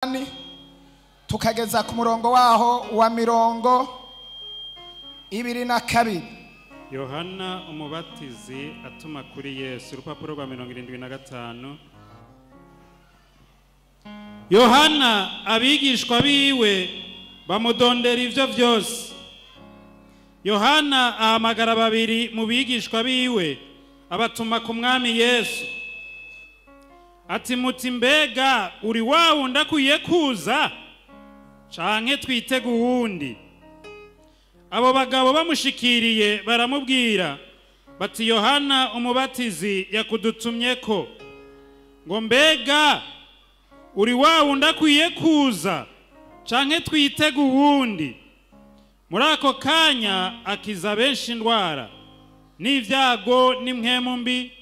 8 tukageza ku murongo waho wa 22. Yohana umubatizi atuma kuri Yesu, urupapuro rwa 75. Yohana abigishwa biwe bamudondera ivyo vyose. Yohana ahamagara babiri mu bigishwa biwe abatuma ku mwami Yesu, ati muti mbega uri wa wundi akwiye kuza canke twitege uwundi? Abo bagabo bamushikiriye baramubwira bati Yohana umubatizi yakudutumyeko ngo mbega uri wa wundi akwiye kuza canke twitege uwundi? Muri ako kanya akiza benshi indwara n'ivyago n'impwemu mbi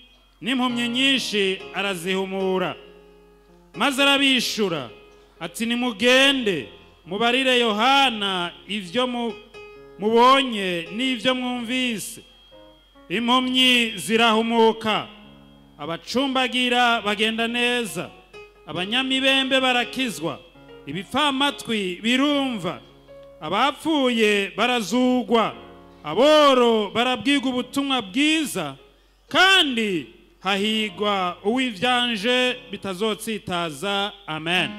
n'impumyi nyinshi arazihumura. Maze arabishura ati nimugende mubarire Yohana ivyo mubonye n'ivyo mwumvise. Impumyi zirahumuka, abacumbagira bagenda neza, abanyamibembe barakizwa, ibipfamatwi birumva, abapfuye barazugwa, aboro barabwirwa ubutumwa bwiza, kandi hahigwa uwivyanje bitazotsitaza. Amen.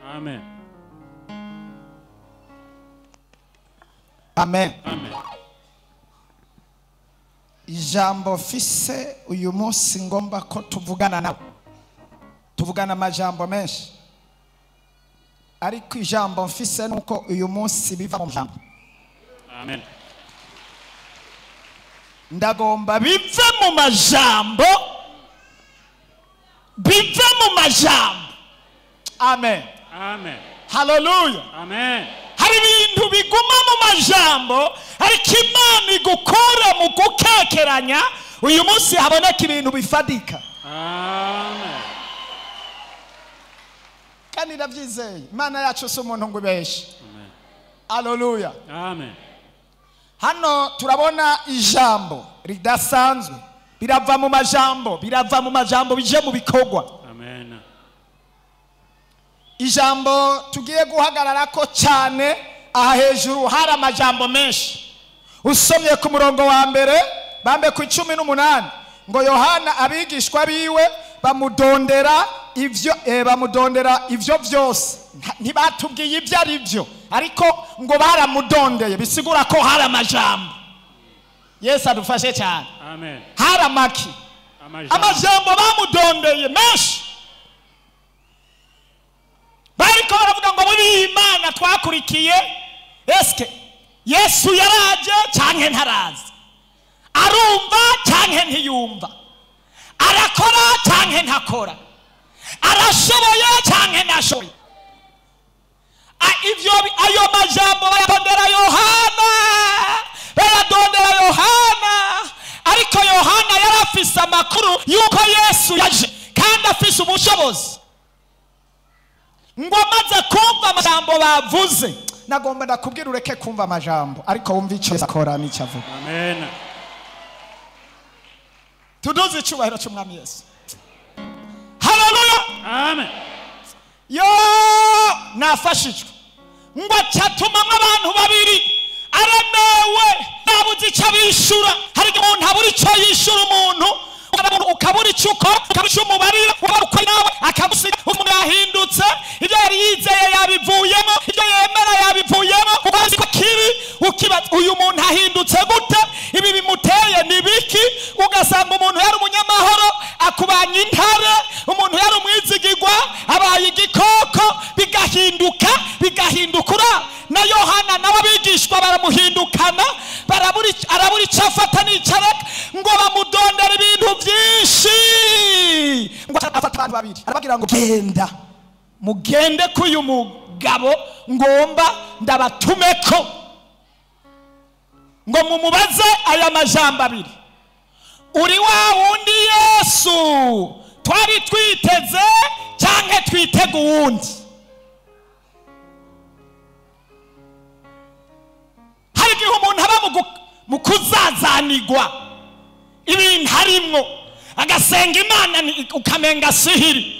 Amen. Amen. Amen. Ijambo fise uyu munsi ngomba ko tuvugana nawe, tuvugana amajambo menshi, ariko ijambo mfise nuko uyu munsi biva mu jambo. Amen. Ndagomba bive mu majambo, bive mu majambo. Amen. Amen. Hallelujah. Amen. Hari ibintu biguma mu majambo, ariko Imana igukura mu gukekeranya. Uyu munsi haboneka ibintu bifadika. Amen. Kandi ndavyizeye, Imana yacu si umuntu ngo ibeshe. Amen. Hallelujah. Amen. Hano turabona ijambo ridasanzwe, birava mu majambo, birava mu majambo bije mu bikorwa. Amen. Ijambo tugiye guhagararako cyane aha hejuru hari amajambo menshi. Usomye ku murongo wa mbere bambe ku 18 ngo Yohana abigishwa biwe bamudondera ivyo bamudondera ivyo vyose. Ntibatubwiye ibyo ari byo, ariko ngo baramudondeye, bisigura ko hari amajambo. Yesu adufashe cyane. Amen. Hari amaki, amajambo bamudondeye menshi. Bariko baravuga ngo muri Imana twakurikiye, eske Yesu yaraje canke ntaraza, arumva canke ntiyumva, arakora canke ntakora, arashoboye canke ntashoboye. Ivyo ayo majambo bayadondera Yohana, bayadondera Yohana. Ariko Yohana yarafise amakuru yuko Yesu yaje kandi afise ubushobozi. Ngo amaze kumva amajambo bavuze, nagomba ndakubwira ureke kumva amajambo, ariko wumva icyo Yesu akora n'icyo avuga. Amen. Tuduze icyubahiro cy'umwami Yesu. Haleluya. Amen. Yo nafashijwe. Ngo acatumamwo abantu babiri, aremewe, nabuze icyo abishura. Hari igihe umuntu abura icyo yishura umuntu, ukabura icyo ukora, ukabura icyo umubarira, ukabura nawe akagusiga. Umuntu yahindutse, ibyo yari yizeye yabivuyemo, ibyo yemera yabivuyemo, ukazi ko kiri, ukibaza uyu muntu ahindutse gute, ibi bimuteye ni biki? Ugasanga umuntu yari umunyamahoro akubanye intare, umuntu yari umwizigirwa abaye igikoko, bigahinduka, bigahindukura. Na Yohana nawe abigishwa baramuhindukana, arabura icyo afata n'icyo areka, ngo bamudondera ibintu byinshi. Ngo afata abantu babiri arababwira ngo genda mugende k'uyu mugabo ngomba ndabatumeko, ngo mumubaze aya majambo abiri: uri wa wundi Yesu twari twiteze canke twitege uwundi? Hari igihe umuntu aba mu kuzazanigwa ibintu harimwo agasenga Imana ukamenga sihiri.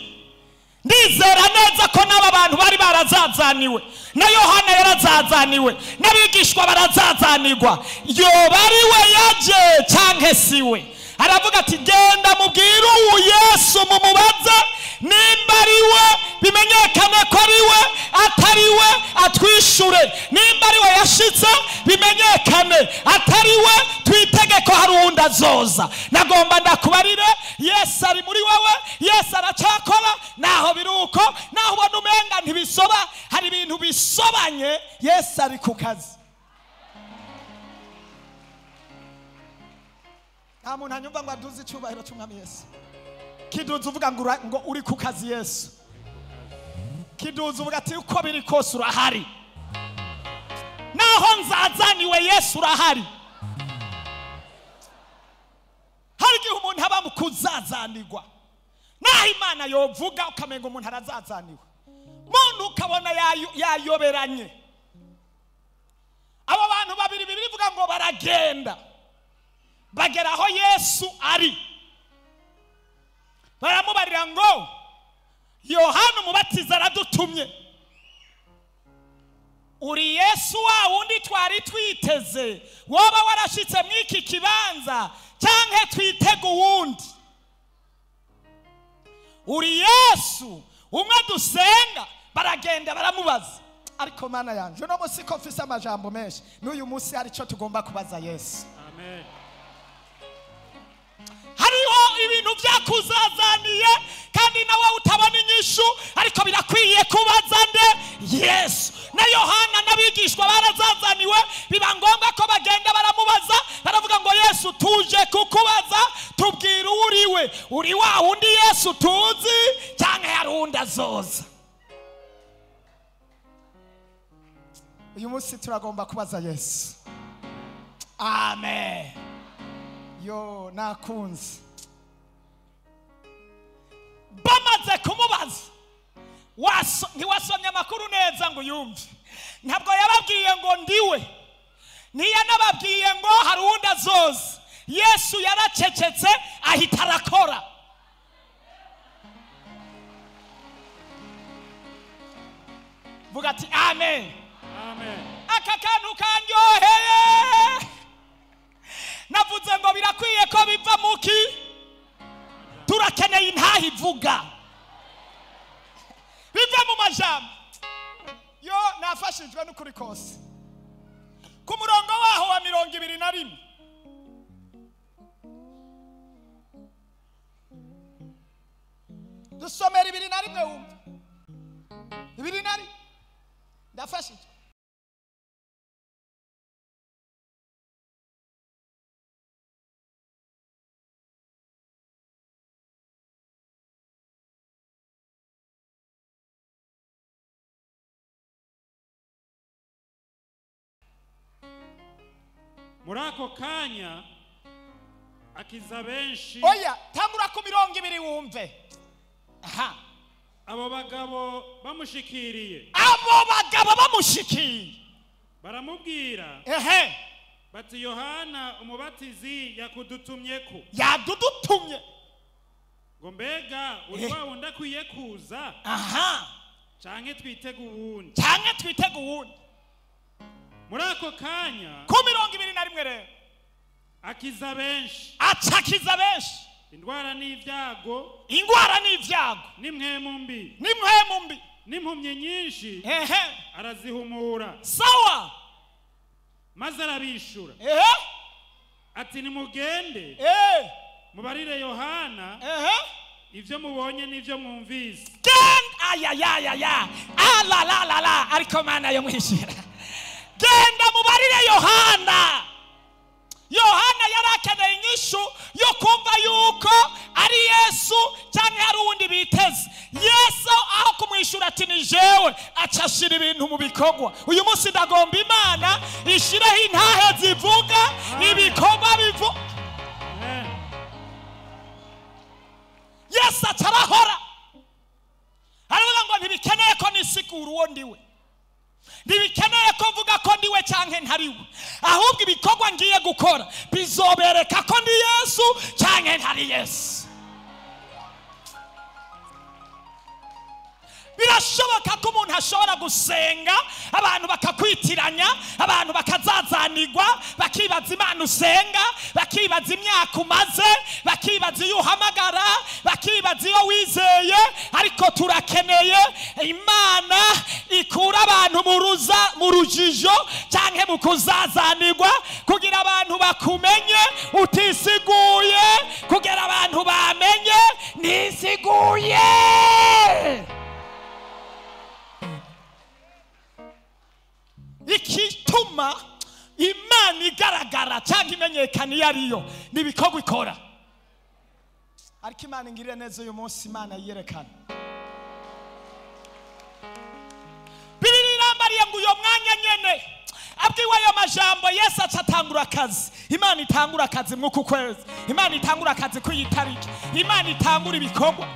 Ndizera neza ko n'aba bantu bari barazazaniwe, na Yohana yarazazaniwe, n'abigishwa barazazanigwa. Yoba ari we yaje canke siwe? Aravuga ati genda mubwire uwu Yesu mumubaze nimba ari we, bimenyekane ko ari we, atari we atwishure. Nimba ari we yashitse bimenyekane, atari we twitege ko hari uwundi azoza. Nagomba ndakubarire, Yesu ari muri wewe, Yesu aracakora. Naho biruko, naho ubona umenga ntibisoba, hari ibintu bisobanye, Yesu ari ku kazi. Nta muntu anyumva ngo aduze icyubahiro cy'umwami Yesu. Kiduze uvuga ngo uri ku kazi Yesu. Kiduze uvuga ati uko biri kose urahari. Naho nzazaniwe Yesu urahari. Hari igihe umuntu aba mu kuzazanirwa, naho Imana yovuga ukamenga umuntu arazazaniwe, muntu ukabona yayoberanye. Abo bantu babiri bibiri ivuga ngo baragenda bagera aho Yesu ari, baramubarira ngo Yohana Umubatiza aradutumye, uri Yesu wa wundi twari twiteze, woba warashitse mw'iki kibanza canke twitege uwundi? Uri Yesu umwe dusenga? Baragenda baramubaza. Ariko Mana yanje, uno munsi ko mfise amajambo menshi, n'uyu munsi hari ico tugomba kubaza Yesu. Amen. Hariho ibintu byakuzazaniye kandi nawe utabona inyishu, ariko birakwiye kubaza nde? Yesu. Na Yohana n'abigishwa barazazaniwe, biba ngombwa ko bagenda baramubaza, baravuga ngo Yesu tuje kukubaza, tubwire uriwe, uri wa wundi Yesu tuzi cyangwa hari uwundi azoza? Uyu munsi turagomba kubaza Yesu. Amen. Yo nakunze. Bamaze kumubaza, ntiwasomye amakuru neza ngo yumve. Ntabwo yababwiye ngo ndiwe, ntiyanababwiye ngo hari uwundi azoza. Yesu yaracecetse ahita arakora. Vuga ati amen. Amen. Aka kantu kanyoheye. Navuze ngo birakwiye ko biva muki. Turakeneye intaha ivuga biva mu majambo. Yo nafashijwe n'ukuri kose. Ku murongo waho wa 21, dusomera 21 wumva 21. Ndafashijwe. Muri ako kanya akiza benshi. Oya, tangura ku 20 wumve. Aha. Abo bagabo bamushikiriye. Abo bagabo bamushikiye baramubwira, ehe, bati Yohana Umubatizi yakudutumyeko. Yadudutumye ngo mbega uri wa wundi akwiye kuza? Aha. Canke twitege uwundi? Canke twitege uwundi. Muri ako kanya ku 21 rero akiza benshi. Acakiza benshi. Indwara n'ibyago, ingwara n'ibyago, n'impwemu mbi, n'impwemu mbi, n'impumyi nyinshi, ehe, arazihumura. Sawa. Maze arabishura, ehe, ati nimugende, ehe, mubarire Yohana, ehe, ibyo mubonye n'ibyo mwumvise. Genda ayayayaya ala la la la, ariko Mana yo mwishira. Genda mubarire Yohana. Yohana yarakeneye inyishu yo kumva yuko ari Yesu cyangwa hari uwundi biteze. Yesu aho kumwishura ati ni jewe, acashira ibintu mu bikorwa. Uyu munsi ndagomba Imana ishireho intahe zivuga ibikorwa bivu. Yesu acarahora aravuga ngo ntibikeneye ko nisigura uwo ndiwe, ntibikeneye ko mvuga ko ndi ndiwe canke ntariwe, ahubwo ibikorwa ngiye gukora bizobereka ko ndi Yesu canke ntari Yesu. Birashoboka ko umuntu ashobora gusenga abantu bakakwitiranya, abantu bakazazanirwa, bakibaza Imana usenga, bakibaza imyaka umaze, bakibaza iyo uhamagara, bakibaza iyo wizeye. Ariko turakeneye Imana ikura abantu mu rujijo canke mu kuzazanirwa, kugira abantu bakumenye utisiguye, kugira abantu bamenye nisiguye. Ikituma Imana igaragara cyangwa imenyekana iyo ariyo ni ibikorwa ikora. Ariko Imana ingirire neza uyu munsi, Imana yiyerekana. Bibiliya irambariye ngo uyo mwanya nyene abwiwe ayo majambo, Yesu aca atangura akazi. Imana itangura akazi mw'uku kwezi, Imana itangura akazi kw'iyi tariki, Imana itangura ibikorwa.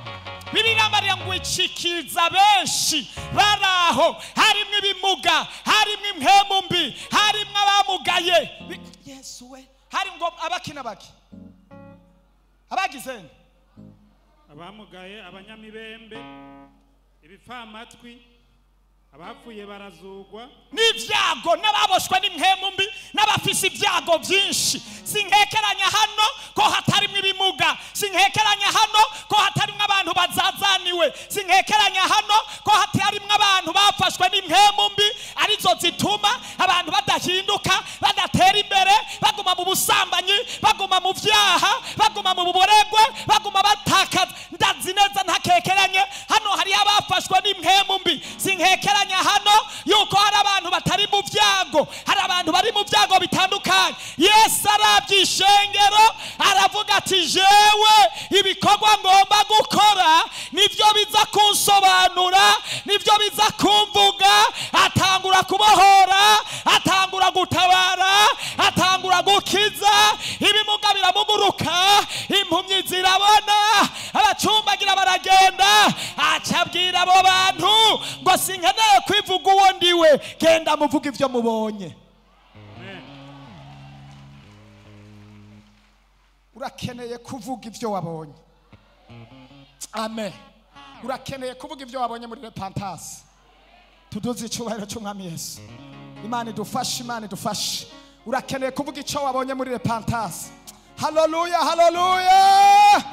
Bibiliya irambariye ngo icikiza benshi baraho, harimwo ibimuga, harimwo impwemu mbi, harimwo abamugaye. Yesu we, harimwo abaki n'abaki, abagize abamugaye, abanyamibembe, ibipfamatwi, abapfuye barazugwa, n'ibyago, n'ababoshwe n'impwemu mbi, n'abafise ibyago byinshi. Sinkekeranya hano ko hatarimwo ibimuga, sinkekeranya hano ko hatarimwo abantu bazazaniwe, sinkekeranya hano ko hatarimwo abantu bafashwe n'impwemu mbi, arizo zituma abantu badahinduka, badatera imbere, baguma mu busambanyi, baguma mu vyaha, baguma mu buboregwe, baguma batakaza. Ndazi neza ntakekeranye hano hari abafashwe n'impwemu mbi. Sinkekeranya hano yuko hari abantu batari mu vyago, hari abantu bari mu vyago bitandukanye. Yesu arabye ishengero aravuga ati jewe ibikorwa ngomba gukora nivyo biza kunsobanura, nivyo biza kumvuga. Atangura kubohora, atangura gutabara, atangura gukiza, ibimuga biramuguruka, impumyi zirabona, abacumbagira baragenda. Acabwira abo bantu ngo sinkeneye kwivuga uwo ndiwe, genda muvuge ivyo mubonye. Urakeneye kuvuga ivyo wabonye. Amen. Urakeneye kuvuga ivyo wabonye muri repentance. Tuduze icyubahiro cy'Umwami Yesu. Imana idufashe, Imana idufashe. Urakeneye kuvuga icyo wabonye muri repentance. Haleluya, haleluya.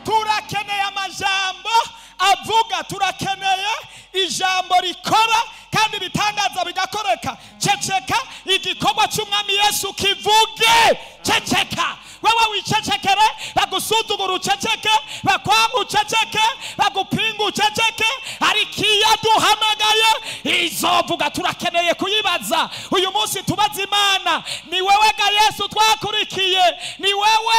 Turakeneye amajambo avuga, turakeneye ijambo rikora kandi bitangaza bigakoreka. Ceceka, igikorwa cy'Umwami Yesu kivuge. Ceceka, wewe wicecekere, bagusuzugura uceceke, bakwanga uceceke, bagupinga uceceke, ariko iyo aduhamagaye izovuga. Turakeneye kuyibaza uyu munsi, tubaze Imana, ni wewe ga Yesu twakurikiye, ni wewe,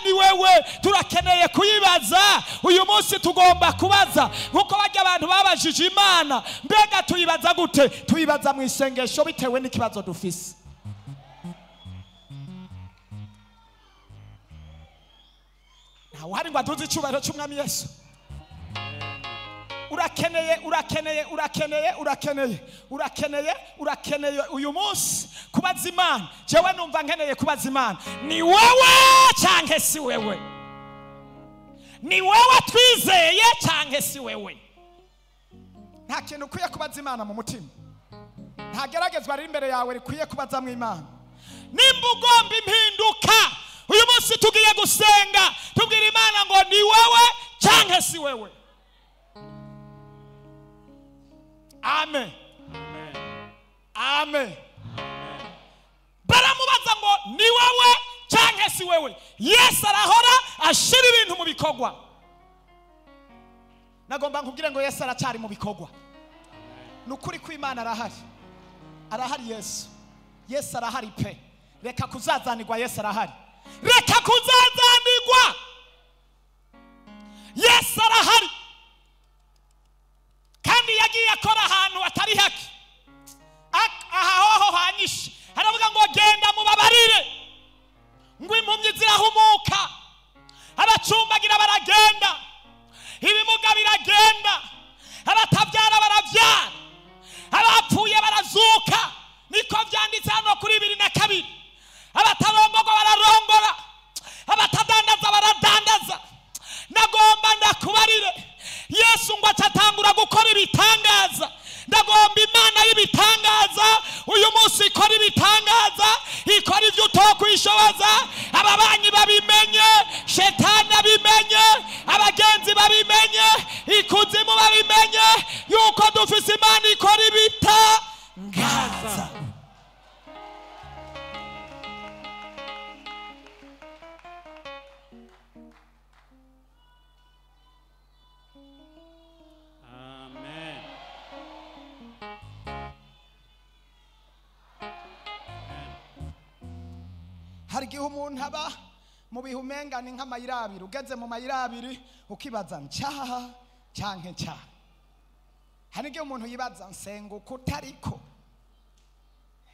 ni wewe. Turakeneye kuyibaza uyu munsi, tugomba kubaza nkuko bajya abantu babajije Imana. Mbega tuyibaza gute? Tuyibaza mu isengesho bitewe n'ikibazo dufise. Ntawe ngo aduze icyubahiro cy'Umwami Yesu. Urakeneye, urakeneye, urakeneye, urakeneye, urakeneye, urakeneye uyu munsi kubaza Imana. Jewe numva nkeneye kubaza Imana, ni wewe canke si wewe? Ni wewe twizeye canke si wewe? Nta kintu ukwiye kubaza Imana mu mutima, nta geragezwa riri imbere yawe rikwiye kubazamwo Imana. Nimba ugomba impinduka uyu munsi tugiye gusenga, tubwira Imana ngo ni wewe canke si wewe. Amen. Amen. Baramubaza ngo ni wewe canke si wewe. Yesu arahora ashira ibintu mu bikorwa. Nagomba nkubwire ngo Yesu aracari mu bikorwa. Nukuri ko Imana arahari. Arahari Yesu. Yesu arahari pe. Reka kuzazanirwa, Yesu arahari. Reka kuzazanirwa. Yesu arahari. Kandi yagiye akora ahantu atari hake. Aha hoho hanyishe. Aravuga ngo genda mubabarire. Ngo impumyi zirahumuka, abacumbagira baragenda, ibimuga biragenda, abatabyara barabyara, abapfuye barazuka. irabishoboza. Ababanyi babimenye, shetani abimenye, abagenzi babimenye, ikuzimu babimenye yuko dufise Imana ikora ibitangaza. Amen. Hari igihe umuntu aba mu bihe umenga ni nk'amayira abiri, ugeze mu mayira abiri ukibaza ncaha canke ncaha. Hari igihe umuntu yibaza nsenga uko utariko.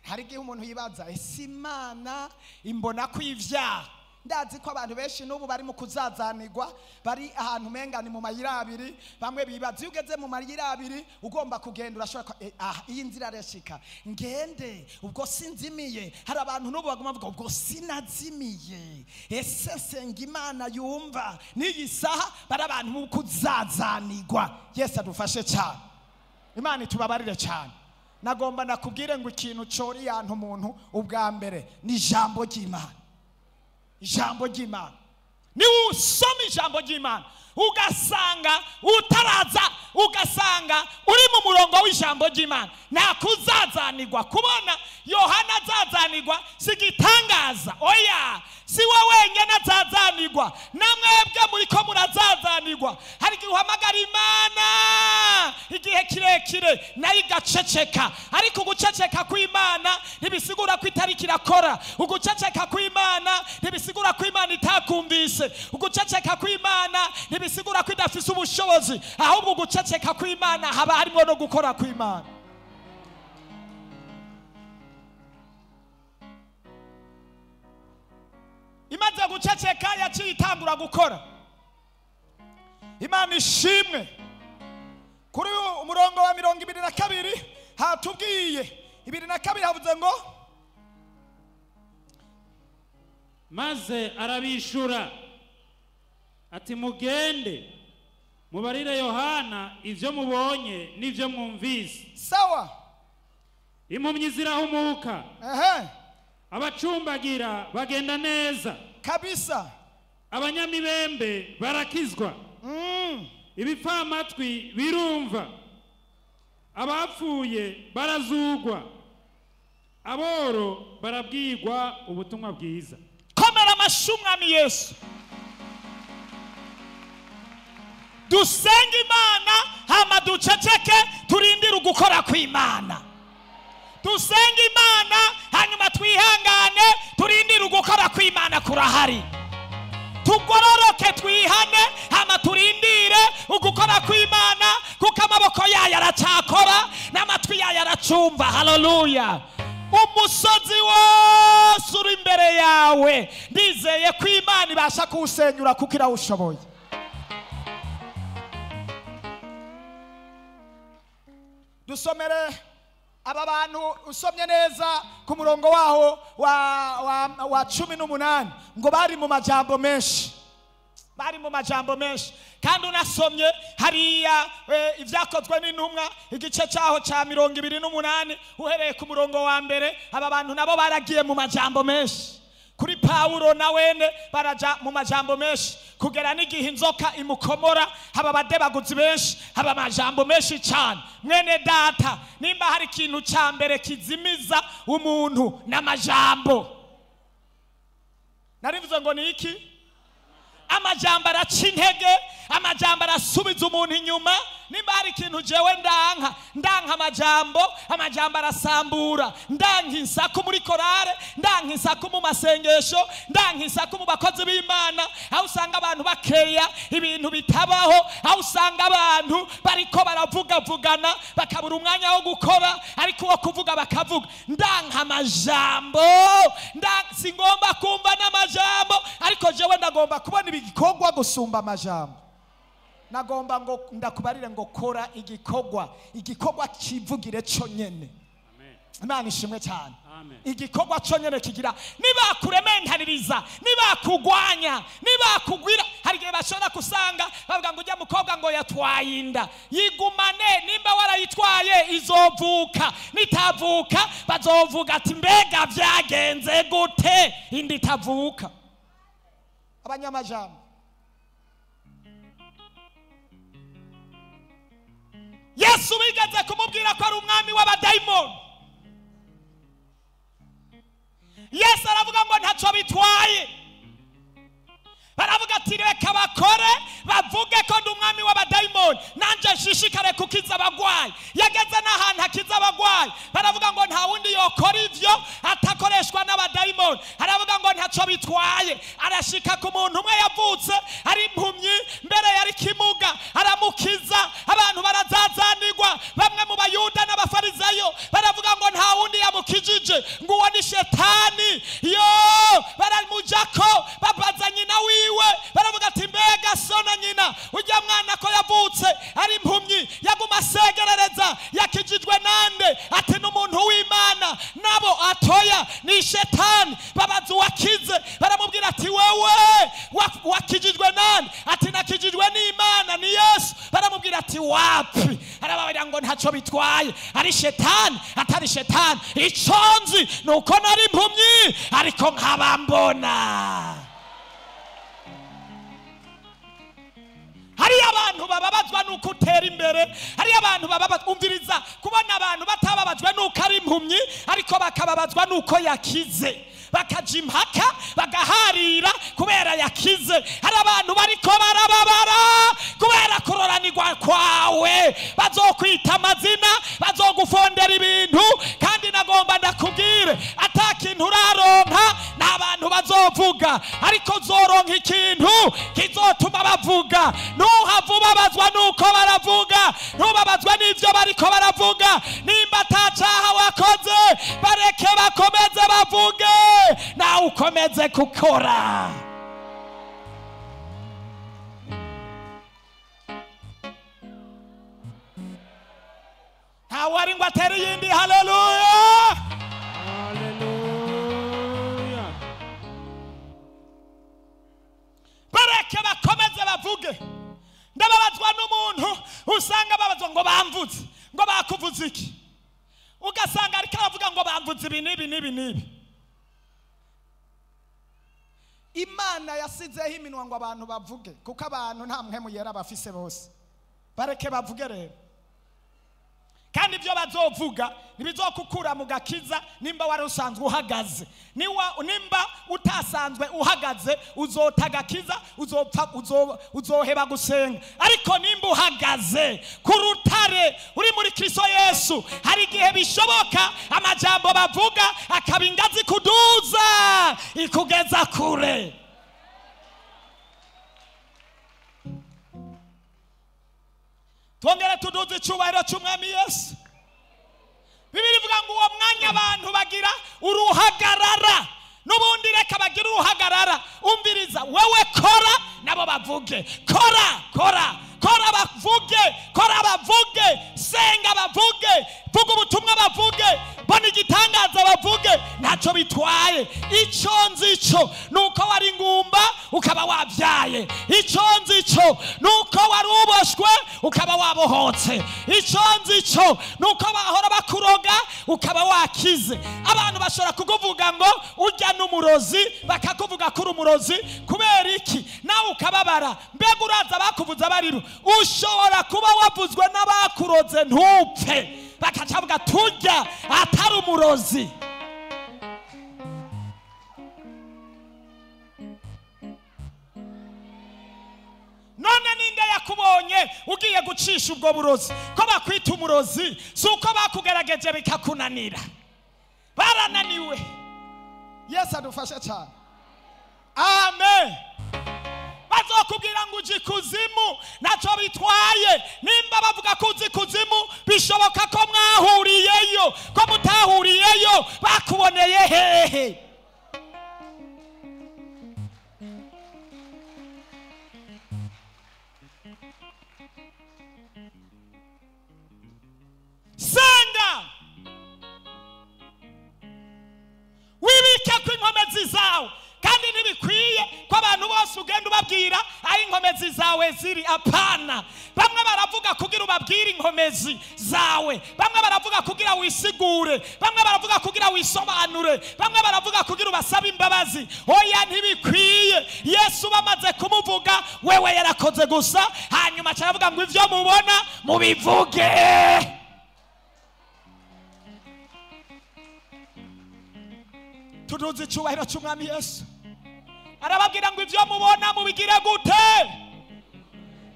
Hari igihe umuntu yibaza ese Imana imbona ko ivyaha. Ndazi ko abantu benshi n'ubu bari mu kuzazanirwa, bari ahantu umenga ni mu mayira abiri. Bamwe bibaza iyo ugeze mu mayira abiri ugomba kugenda, urashobora iyi nzira arashika ngende ubwo sinzimiye. Hari abantu n'ubu baguma bavuga ubwo sinazimiye, ese nsenga Imana yumva n'iyi saha. Bari abantu mu kuzazanirwa. Yesu adufashe cyane, Imana itubabarire cyane. Nagomba nakubwire ngo ikintu cori yantu umuntu ubwa mbere ni ijambo ry'Imana. Ijambo ry'Imana. Ni usoma ijambo ry'Imana ugasanga utaraza, ugasanga uri mu murongo w'ijambo ry'Imana, nta kuzazanirwa. Kubona Yohana azazanirwa si igitangaza, oya, si we wenyine azazanirwa, namwebwe muriko murazazanirwa. Hari igihe uhamagara Imana igihe kirekire nayo igaceceka, ariko uguceceka kw'Imana ntibisigura ko itariko irakora. Uguceceka kw'Imana ntibisigura ko Imana itakumvise. Uguceceka kw'Imana ntibisigura ko idafise ubushobozi, ahubwo uguceceka kw'Imana haba harimo no gukora kw'Imana. Imaze guceceka yaciye itangura gukora. Imana ishimwe. Kuri umurongo wa 22 hatubwiye 22 havuze ngo maze arabishura ati mugende mubarire Yohana ivyo mubonye n'ivyo mwumvise. Sawa. Impumyi zirahumuka, abacumbagira bagenda neza kabisa, abanyamibembe barakizwa, ibipfamatwi birumva, abapfuye barazugwa, aboro barabwirwa ubutumwa bwiza. Komera amashyi Umwami Yesu. Dusenge Imana hama duceceke, turindire ugukora kw'Imana. Dusenge Imana hanyuma twihangane, turindire ugukora kw'Imana kurahari. Tugororoke twihane hama turindire ugukora kw'Imana, kuko amaboko yayo aracakora n'amatwi yayo aracumva. Haleluya. Umusozi wose uri imbere yawe ndizeye ko Imana ibasha kuwusenyura kuko irawushoboye. Dusomere aba bantu, usomye neza ku murongo waho wa 18 ngo bari mu majambo menshi, bari mu majambo menshi. Kandi unasomye hariya ivyakozwe n'intumwa igice cyaho ca 28 uhereye ku murongo wa mbere, aba bantu nabo baragiye mu majambo menshi. Kuri Pawulo na wene baraja mu majambo menshi, kugera n'igihe inzoka imukomora, haba abadebaguzi benshi, haba amajambo menshi cyane. Mwene data, nimba hari ikintu ca mbere kizimiza umuntu n'amajambo. Narivuze ngo ni iki? Amajambo araca intege, amajambo arasubiza umuntu inyuma. Nimba hari ikintu jewe ndanka, ndanka amajambo, amajambo arasambura. Ndanka insaku muri korale, ndanka insaku mu masengesho, ndanka insaku mu bakozi b'Imana, aho usanga abantu bakeya ibintu bitabaho, aho usanga abantu bariko baravugavugana bakabura umwanya wo gukora, ariko wo kuvuga bakavuga. Ndanka amajambo, singomba kumva n'amajambo, ariko jewe ndagomba kubona ibikorwa gusumba amajambo. Nagomba ngo ndakubarire ngo kora igikorwa, igikorwa kivugire cyo nyene. Imana ishimwe cyane. Igikorwa cyo nyene kigira nibakurementaririza, nibakugwanya, nibakugwira. Hari igihe bashobora kusanga bavuga ngo ujya mukobwa ngo yatwaye inda, yigumane, nimba warayitwaye izovuka, nitavuka bazovuga ati mbega vyagenze gute inda itavuka. Abanyamajambo. Yesu bigeze kumubwira ko ari umwami w'abadayimoni. Yesu aravuga ngo ntacyo bitwaye. Baravuga ati reka bakore bavuge ko ndi umwami w'abadayimoni, nanje nshishikare kukiza abagwayi. Yageze n'ahantu akiza abagwayi, baravuga ngo nta wundi yokora ivyo atakoreshwa n'abadayimoni. Aravuga ngo ntacyo bitwaye. Arashika ku muntu umwe yavutse ari impumyi, mbere yari kimuga, aramukiza. Abantu barazazanirwa, bamwe mu Bayuda n'Abafarisayo baravuga ngo nta wundi yamukijije, ngo uwo ni shetani. Yo baramujako, babaza nyina wiwe, baravuga ati mbega so na nyina ujya mwana ko yavutse ari impumyi yaguma asegerereza, yakijijwe nande? Ati n'umuntu w'Imana. Nabo atoya ni shetani. Babaza uwakize, baramubwira ati wewe wakijijwe nande? Ati nakijijwe n'Imana, ni Yesu. Baramubwira ati wapi? Arababwira ngo ntacyo bitwaye, ari shetani atari shetani, ico nzi nuko nari impumyi ariko nkabambona. Hari abantu bababazwa nuko utera imbere, hari abantu bababazwa, umviriza, kubona abantu batababajwe nuko ari impumyi ariko bakababazwa nuko yakize, bakaja impaka bagaharira kubera yakize. Hari abantu bariko barababara kubera kuroranirwa kwawe, bazokwita amazina, bazogufondera ibintu. Kandi nagomba ndakubwire, ata kintu uraronka n'abantu bazovuga, ariko uzoronka ikintu kizotuma bavuga. Nuhava ubabazwa nuko baravuga, ntubabazwe n'ivyo bariko baravuga. Nimba atacaha wakoze, bareke bakomeze bavuge, nawe ukomeze gukora. Ntawe ari ngo atere iyindi. Haleluya, haleluya. Bareke bakomeze bavuge. Ndababazwa n'umuntu usanga babazwa ngo bamvuze, ngo bakuvuze iki, ugasanga ariko aravuga ngo bamvuze ibi n'ibi n'ibi n'ibi. Imana yasizeho iminwa ngo abantu bavuge, kuko abantu nta mpwemu yera bafise bose. Bareke bavuge rero, kandi ibyo bazovuga ntibizokukura mu gakiza nimba wari usanzwe uhagaze. Nimba utasanzwe uhagaze uzota agakiza, uzopfa, uzoheba gusenga. Ariko nimba uhagaze ku rutare uri muri Kristo Yesu, hari igihe bishoboka amajambo bavuga akaba ingazi kuduza ikugeza kure. Twongere tuduze icyubahiro cy'umwami Yesu. Bibiri ivuga ngo uwo mwanya abantu bagira uruhagarara, n'ubundi reka bagira uruhagarara. Umviriza, wewe kora nabo bavuge, kora kora kora bavuge, kora bavuge, senga bavuge, vuga ubutumwa bavuge, bona igitangaza bavuge, ntacyo bitwaye. Icyo nzi cyo nuko wari ingumba ukaba wabyaye, icyo nzi cyo nuko wari uboshwe ukaba wabohotse, icyo nzi cyo nuko bahora bakuroga ukaba wakize. Abantu bashobora kukuvuga ngo urya n'umurozi, bakakuvuga kuri umurozi kubera iki, nawe ukababara. Mbega uraza bakuvuza bariro, ushobora kuba wavuzwe n'abakuroze ntupfe, bakacavuga turya atari umurozi. None ninde yakubonye ugiye gucisha ubwo burozi? Ko bakwita umurozi si uko bakugerageje bikakunanira, barananiwe. Yesu adufashe cyane. Amen. Bazokubwira ngo uji kuzimu, ntacyo bitwaye. Nimba bavuga ko uzi kuzimu, bishoboka ko mwahuriyeyo, ko mutahuriyeyo bakuboneye hehe? Senga, wibike ko inkomezi zawe, kandi ntibikwiye ko abantu bose ugenda ugenda ubabwira aho inkomezi zawe ziri. Apana, bamwe baravuga kugira ubabwire inkomezi zawe, bamwe baravuga kugira wisigure, bamwe baravuga kugira wisobanure, bamwe baravuga kugira ubasabe imbabazi. Oya, ntibikwiye. Yesu bamaze kumuvuga, wewe yarakoze gusa, hanyuma aravuga ngo ivyo mubona mubivuge. Tuduze icyubahiro cy'umwami Yesu. Arababwira ngo ivyo mubona mubigire gute?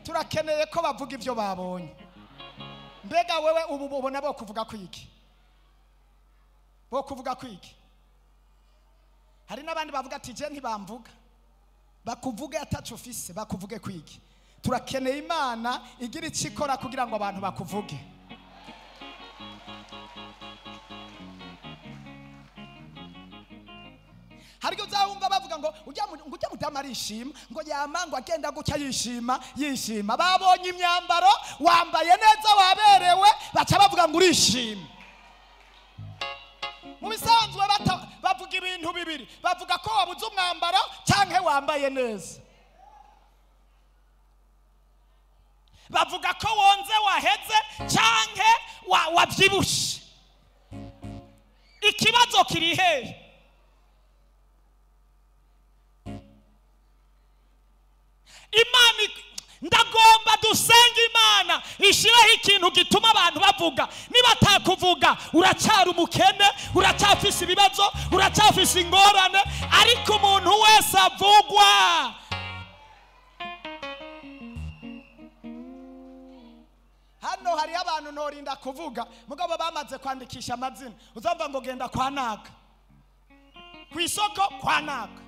Turakeneye ko bavuga ivyo babonye. Mbega wewe ubu ubona bo kuvuga kwiki? Bo kuvuga kwiki? Hari n'abandi bavuga ati je ntibamvuga. Bakuvuge ataco ufise, bakuvuge kwiki? Turakeneye Imana igira icikora kugira ngo abantu bakuvuge. Hari uzawumva bavuga ngo ujya mudamu arishima, ngo yama ngo agenda gutya yishima yishima. Babonye imyambaro wambaye neza waberewe, baca bavuga ngo urishima. Mu bisanzwe bavuga ibintu bibiri, bavuga ko wabuze umwambaro canke wambaye neza, bavuga ko wonze waheze canke wavyibushe. Ikibazo kiri hehe? Imana, ndagomba dusenge Imana ishireho ikintu gituma abantu bavuga. Niba atakuvuga uracyari umukene, uracyafise ibibazo, uracyafise ingorane, ariko umuntu wese avugwa. Hano hari abantu ntorinda kuvuga, mugabo bamaze kwandikisha amazina. Uzumva ngo genda kwa naka, ku isoko kwa naka.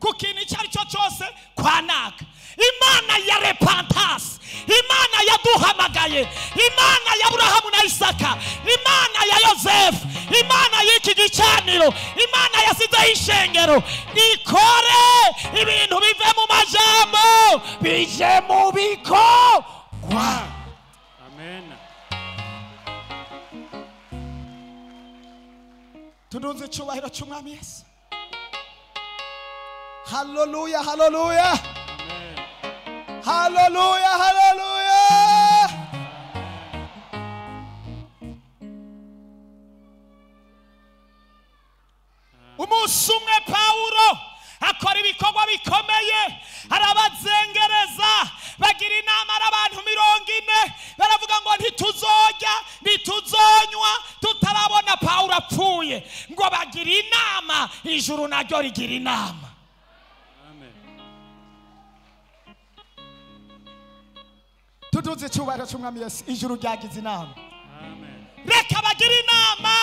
Kukintu icyo ari cyo cyose kwa naka. Imana ya repentance, Imana yaduhamagaye, Imana ya Aburahamu na Isaka, Imana ya Yosefu, Imana y'iki gicaniro, Imana yasizeho ishengero, ikore ibintu bive mu majambo bije mu bikorwa. Amen. Tudunze icyubahiro cy'umwami Yesu. Hallelujah, hallelujah. Amen. Hallelujah, hallelujah. Umunsi umwe Pawulo akora ibikorwa bikomeye, arabazengereza, bagira inama abantu 40, baravuga ngo ntituzorya ntituzonywa tutarabona Pawulo apfuye. Ngo bagira inama, ijuru naryo rigira inama. Tuduze icyubahiro cy'umwami Yesu. Ijuru ryagize inama. Amen. Reka bagira inama,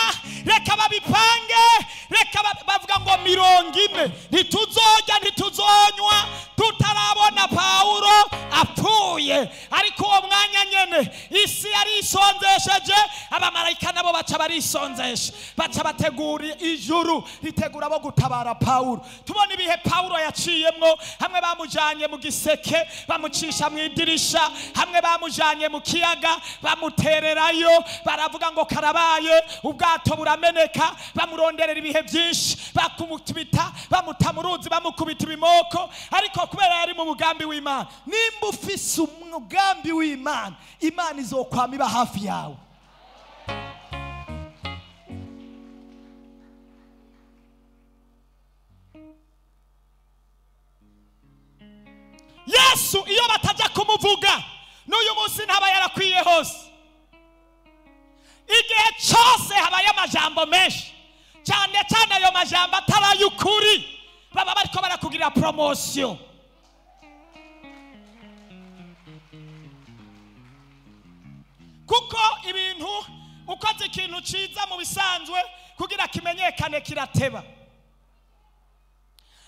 reka babipange, reka bavuga ngo 40 ntituzorya ntituzonywa tutarabona Pawulo apfuye. Ariko uwo mwanya nyene isi yarisonzesheje, abamarayika nabo baca barisonzesha, baca bategura ijuru ritegura bo gutabara Pawulo. Tubona ibihe Pawulo yaciyemwo, hamwe bamujanye mu giseke bamucisha mu idirisha, hamwe bamujanye mu kiyaga bamutererayo, baravuga ngo karabaye, ubwato burameneka, bamuronderera ibihe byinshi, bakumutibita, bamuta mu ruzi, bamukubita ibimoko. Ariko kubera yari mu mugambi w'Imana, nimba ufise umugambi w'Imana, Imana izokwama iba hafi yawe. Yesu iyo batajya kumuvuga n'uyu munsi ntaba yarakwiye hose. Igihe cyose habaye amajambo menshi, cyane cyane ayo majambo atari ay'ukuri, baba bariko barakugirira promotion. Kuko ibintu ukoze ikintu ciza mu bisanzwe kugira kimenyekane kirateba,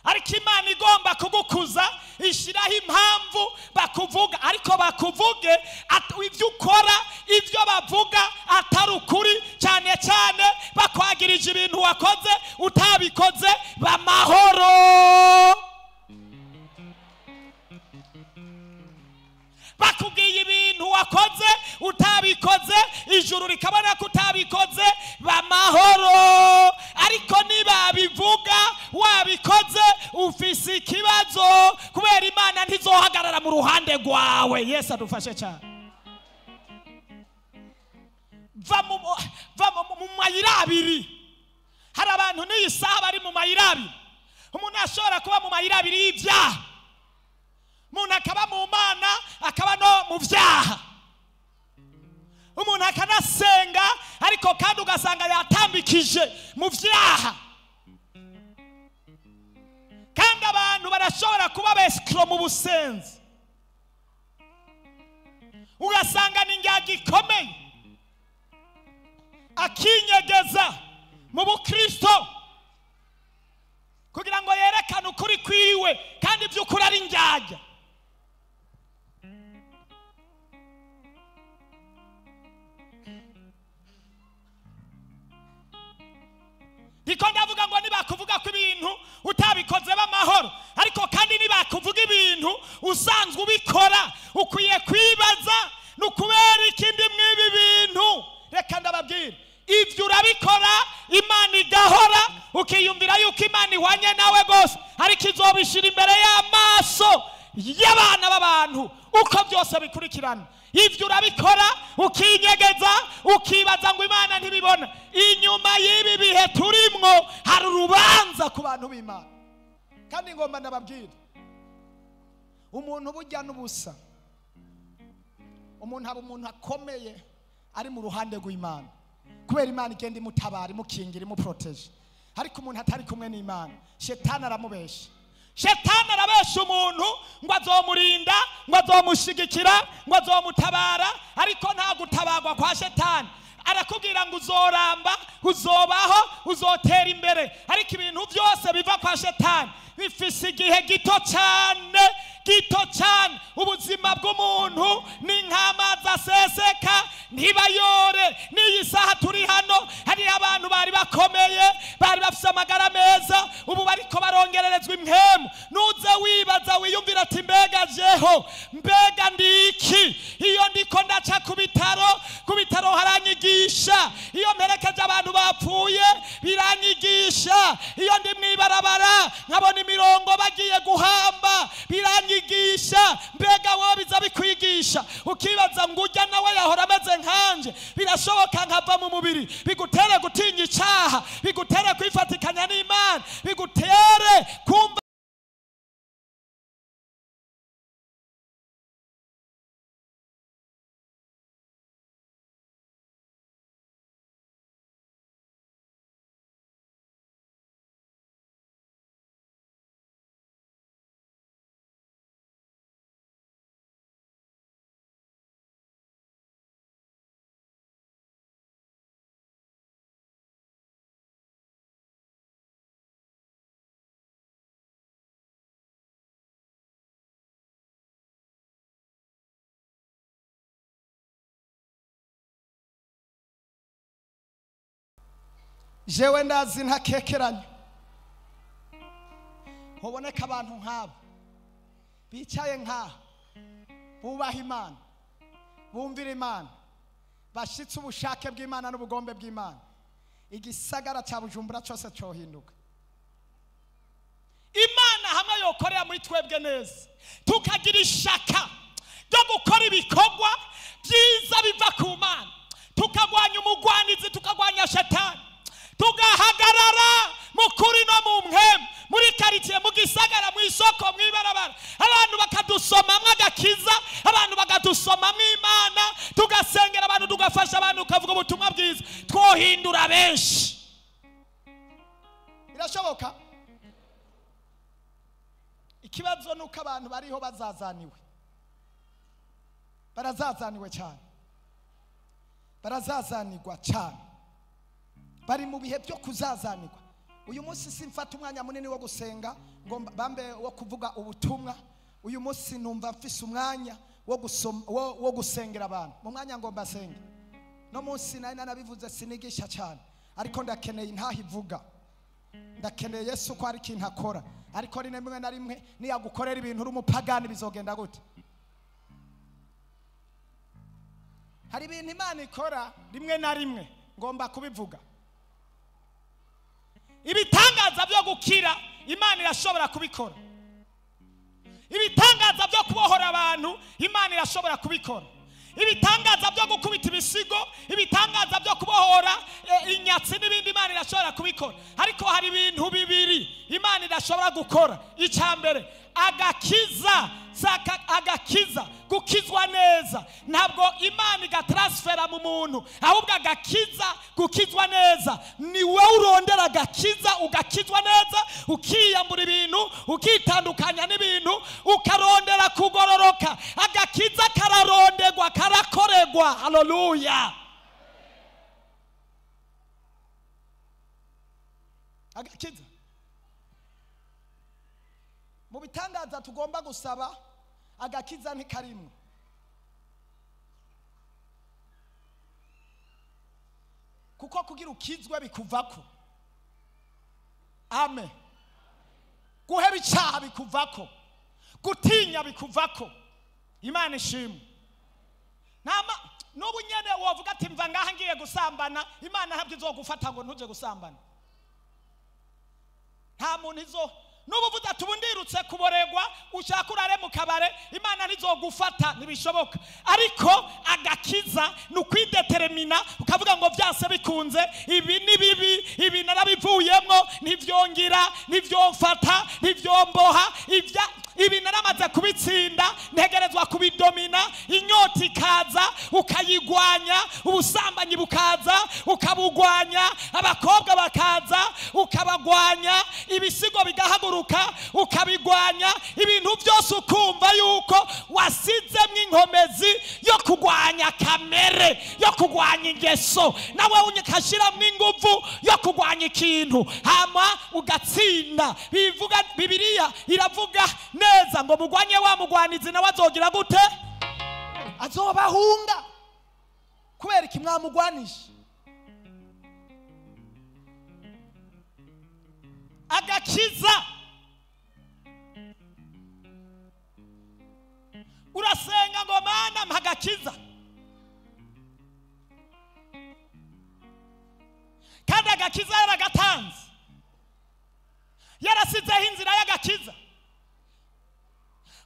ariko Imana igomba kugukuza ishiraho impamvu bakuvuga, ariko bakuvuge ibyo ukora, ibyo bavuga atari ukuri, cyane cyane bakwagirije ibintu wakoze utabikoze, bamahoro. Bakubwiye ibintu wakoze utabikoze, ijuru rikabona ko utabikoze, bamahoro. b'amahoro. Ariko nibabivuga wabikoze ufise ikibazo, kubera Imana ntizohagarara mu ruhande rwawe. Yesu adufashe cyane. Va mu mayira abiri. Hari abantu n'iyi saha bari mu mayira abiri. Umuntu ashobora kuba mu mayira abiri y'ibyaha, umuntu akaba mu Mana akaba no mu byaha, umuntu akanasenga ariko kandi ugasanga yatambikije mu byaha. Kandi abantu barashobora kuba besikro mu busenzi, ugasanga ni injyana ikomeye, akinyegeza mu bukristo kugira ngo yerekane ukuri kwiwe, kandi by'ukuri ari injyana. Ndiko ndavuga ngo nibakuvuga ko ibintu utabikoze b'amahoro, ariko kandi nibakuvuga ibintu usanzwe ubikora, ukwiye kwibaza nukubera ikindi mwibi bintu. Reka ndababwira, ivyo urabikora Imana igahora, ukiyumvira yuko Imana ihwanye nawe gose, ariko izobishira imbere y'amaso y'abana b'abantu uko byose bikurikirana. Ivyo urabikora ukinyegeza, ukibaza ngo Imana ntibibona. Inyuma y'ibi bihe turimwo hari urubanza ku bantu b'Imana. Kandi ngomba ndababwira, umuntu burya n'ubusa, umuntu aba umuntu akomeye ari mu ruhande rw'Imana, kubera Imana igenda imutabara, imukingira, imuproteje. Ariko umuntu atari kumwe n'Imana, Shetani aramubesha. Shetani arabesha umuntu ngo azomurinda, ngo azomushigikira, ngo azomutabara, ariko nta gutabarwa kwa Shetani. Arakubwira ngo uzoramba, uzobaho, uzotera imbere, ariko ibintu byose biva kwa Shetani bifise igihe gito cyane, gito cyane. Ubuzima bw'umuntu ni nk'amazi aseseka ntibayore. N'iyi saha turi hano hari abantu bari bakomeye, bari bafise amagara meza, ubu bariko barongererezwa impwemu. Nuze wibaza wiyumvira ati mbega jeho, mbega ndiki? Iyo ndiko ndaca ku bitaro, ku bitaro haranyigisha. Iyo mperekeje abantu bapfuye biranyigisha. Iyo ndi mwibarabara nkabona imirongo bagiye guhamba biranyigisha. Mbega wowe biza bikwigisha, ukibaza ngo ujya nawe yahora ameze nkanje, birashoboka nkava mu mubiri. Bigutere gutinya icaha, bigutere kwifatikanya n'Imana, bigutere kumva jewe ndazi ntakekeranya hoboneka abantu nk'abo bicaye nkaha, bubaha Imana, bumvira Imana, bashitse ubushake bw'Imana n'ubugombe bw'Imana, igisagara cya Bujumbura cyose cyohinduka. Imana hamwe yokorera muri twebwe neza, tukagira ishaka ryo gukora ibikorwa byiza biva ku Mana, tukagwanya umugwanizi, tukagwanya Shetani, tugahagarara mu kuri no mu mpwemu, muri karitsiye, mu gisagara, mu isoko, mu ibarabara, abantu bakadusomamwo agakiza, abantu bakadusomamwo Imana, tugasengera abantu, tugafasha abantu, tukavuga ubutumwa bwiza, twohindura benshi. Birashoboka. Ikibazo nuko abantu bariho bazazaniwe, barazazaniwe cyane, barazazanirwa cyane, bari mu bihe byo kuzazanirwa. Uyu munsi simfata umwanya munini wo gusenga ngo bambe wo kuvuga ubutumwa. Uyu munsi numva mfise umwanya wo gusoma, wo gusengera abantu. Mu mwanya ngomba senge. No munsi nari nanabivuze sinigisha cyane, ariko ndakeneye intaha ivuga. Ndakeneye Yesu ko ari ikintu akora. Ariko rimwe na rimwe niyagukorera ibintu uri umupagani bizogenda gute? Hari ibintu Imana ikora rimwe na rimwe ngomba kubivuga. Ibitangaza byo gukira Imana irashobora kubikora. Ibitangaza byo kubohora abantu Imana irashobora kubikora. Ibitangaza byo gukubita ibisigo, ibitangaza byo kubohora inyatsi n'ibindi Imana irashobora kubikora. Ariko hari ibintu bibiri Imana idashobora gukora. Icya mbere, agakiza, agakiza, gukizwa neza. Ntabwo Imana igatransfera mu muntu, ahubwo agakiza, gukizwa neza. Ni wowe urondera agakiza, ugakizwa neza, ukiyambura ibintu, ukitandukanya n'ibintu, ukarondera kugororoka. Agakiza kararonderwa, karakoregwa. Haleluya. Agakiza mu bitangaza tugomba gusaba, agakiza ntikarimwe. Kuko kugira ukizwe bikuvako. Amen. Guheba icyaha bikuvako, gutinya bikuvako. Imana ishimwe. Nama n'ubu nyene wovuga ati mva ngaha ngiye gusambana, Imana ntabwo izogufata ngo ntuje gusambana. Nta muntu izo nubu uvuga ati ubu ndirutse kuboregwa, ushaka urare mu kabare, Imana ntizogufata, ntibishoboka. Ariko agakiza ni ukwidetermina, ukavuga ngo byase bikunze, ibi ni bibi, ibi narabivuyemwo, ntivyongira, ntivyomfata, ntivyomboha, ibi naramaze kubitsinda, ntegerezwa kubidomina. Inyota ikaza ukayigwanya, ubusambanyi bukaza ukabugwanya, abakobwa bakaza ukabagwanya, ibisigo bigahaguruka ukabigwanya, ibintu byose ukumva yuko wasizemwo inkomezi yo kugwanya kamere, yo kugwanya ingeso, nawe ukashiramwo inguvu yo kugwanya ikintu, hama ugatsinda. Bivuga Bibiliya iravuga neza ngo mugwanye wa mugwanizi nawe azogira gute? Azobahunga. Kubera iki mwamugwanisha? Agakiza. Urasenga ngo Mana mpa agakiza, kandi agakiza yaragatanze, yarasizeho inzira y'agakiza.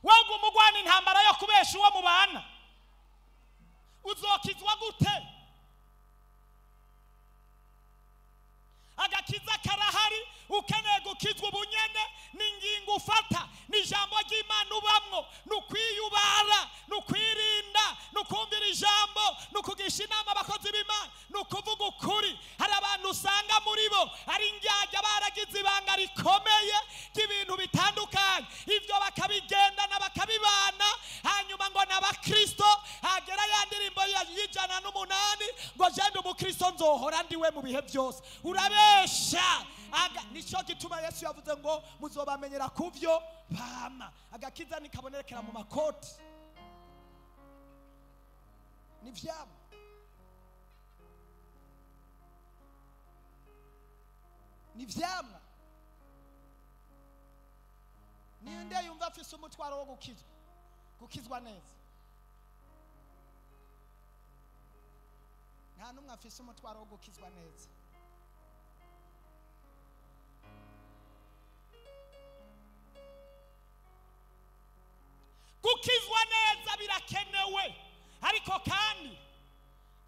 Wowe umugwana intambara yo kubesha uwo mubana, uzokizwa gute? Agakiza karahari, ukeneye gukizwa ubunyene, n'ingingo ufata, n'ijambo ry'Imana ubamwo, n'ukwiyubara, n'ukwirinda, n'ukumvira ijambo, n'ukugisha inama abakozi b'Imana, n'ukuvuga ukuri. Hari abantu usanga muri bo ari indyarya, baragize ibanga rikomeye ry'ibintu bitandukanye, ibyo bakabigendana bakabibana, hanyuma ngo n'abakristo. Hagera ya ndirimbo y'108 ngo jende umukristo nzohora ndiwe mu bihe byose. Urabesha. Nico gituma Yesu yavuze ngo muzobamenyera kuvyo bama. Agakiza nikabonerekera mu makoti, ni vyama. Ni vyama. Ninde yumva afise umutwaro wo gukizwa, gukizwa neza? Nta numwe afise umutwaro wo gukizwa neza. Gukizwa neza birakenewe, ariko kandi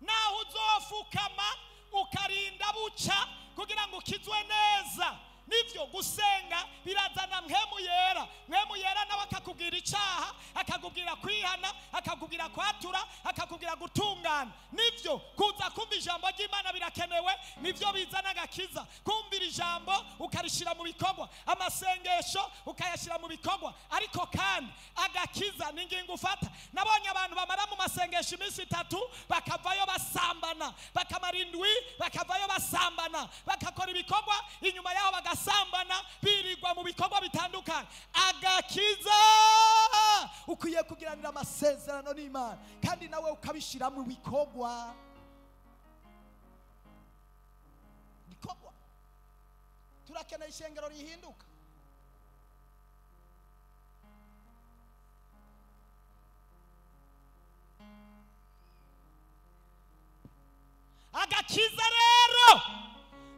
naho uzofukama ukarinda buca kugira ngo ukizwe neza. Nivyo gusenga birazana mpemu yera. Mpemu yera nawe akakubwira icaha, akakubwira kwihana, akakubwira kwatura, akakubwira gutungana. Nivyo kuza kumva ijambo ry'Imana birakenewe, nivyo bizana agakiza. Kumvira ijambo ukarishira mu bikorwa, amasengesho ukayashira mu bikorwa. Ariko kandi agakiza ni ingingo ufata. Nabonye abantu bamara mu masengesho iminsi 3 bakavayo basambana, bakamara indwi bakavayo basambana, bakakora ibikorwa, inyuma yaho bagasambana, birirwa mu bikorwa bitandukanye. Agakiza ukwiye kugiranira amasezerano n'Imana, kandi nawe ukabishira mu bikorwa. Bikorwa. Turakeneye ishengero rihinduka. Agakiza rero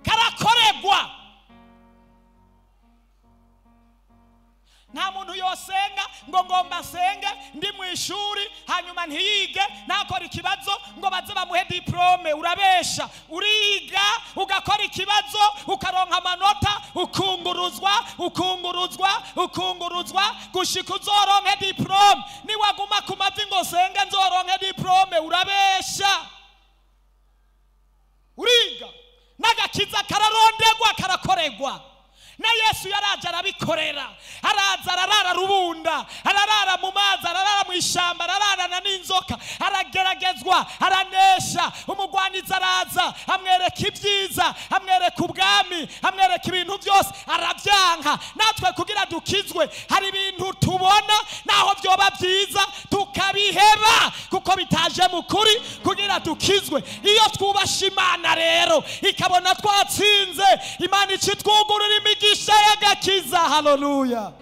karakoregwa. Nta muntu yosenga ngo ngomba senge ndi mu ishuri hanyuma ntiyige ntakora ikibazo ngo baze bamuhe diplome. Urabesha. Uriga ugakora ikibazo ukaronka amanota, ukunguruzwa ukunguruzwa ukunguruzwa gushika uzoronke diplome. Niwaguma ku mavi ngo senge nzoronke diplome, urabesha. Uriga n'agakiza kararondegwa karakoregwa. Na Yesu yaraje arabikorera, araza ararara rubunda, ararara mu mazi, ararara mu ishamba, arararana n'inzoka, arageragezwa, aranesha. Umugwaniza araza amwereka ibyiza, amwereka ubwami, amwereka ibintu byose, arabyanka. Natwe kugira dukizwe hari ibintu tubona naho byoba byiza tukabiheba kuko bitaje mu kuri kugira dukizwe. Iyo twubasha Imana rero ikabona twatsinze, Imana icitwugurura imigisha y'agakiza. Haleluya.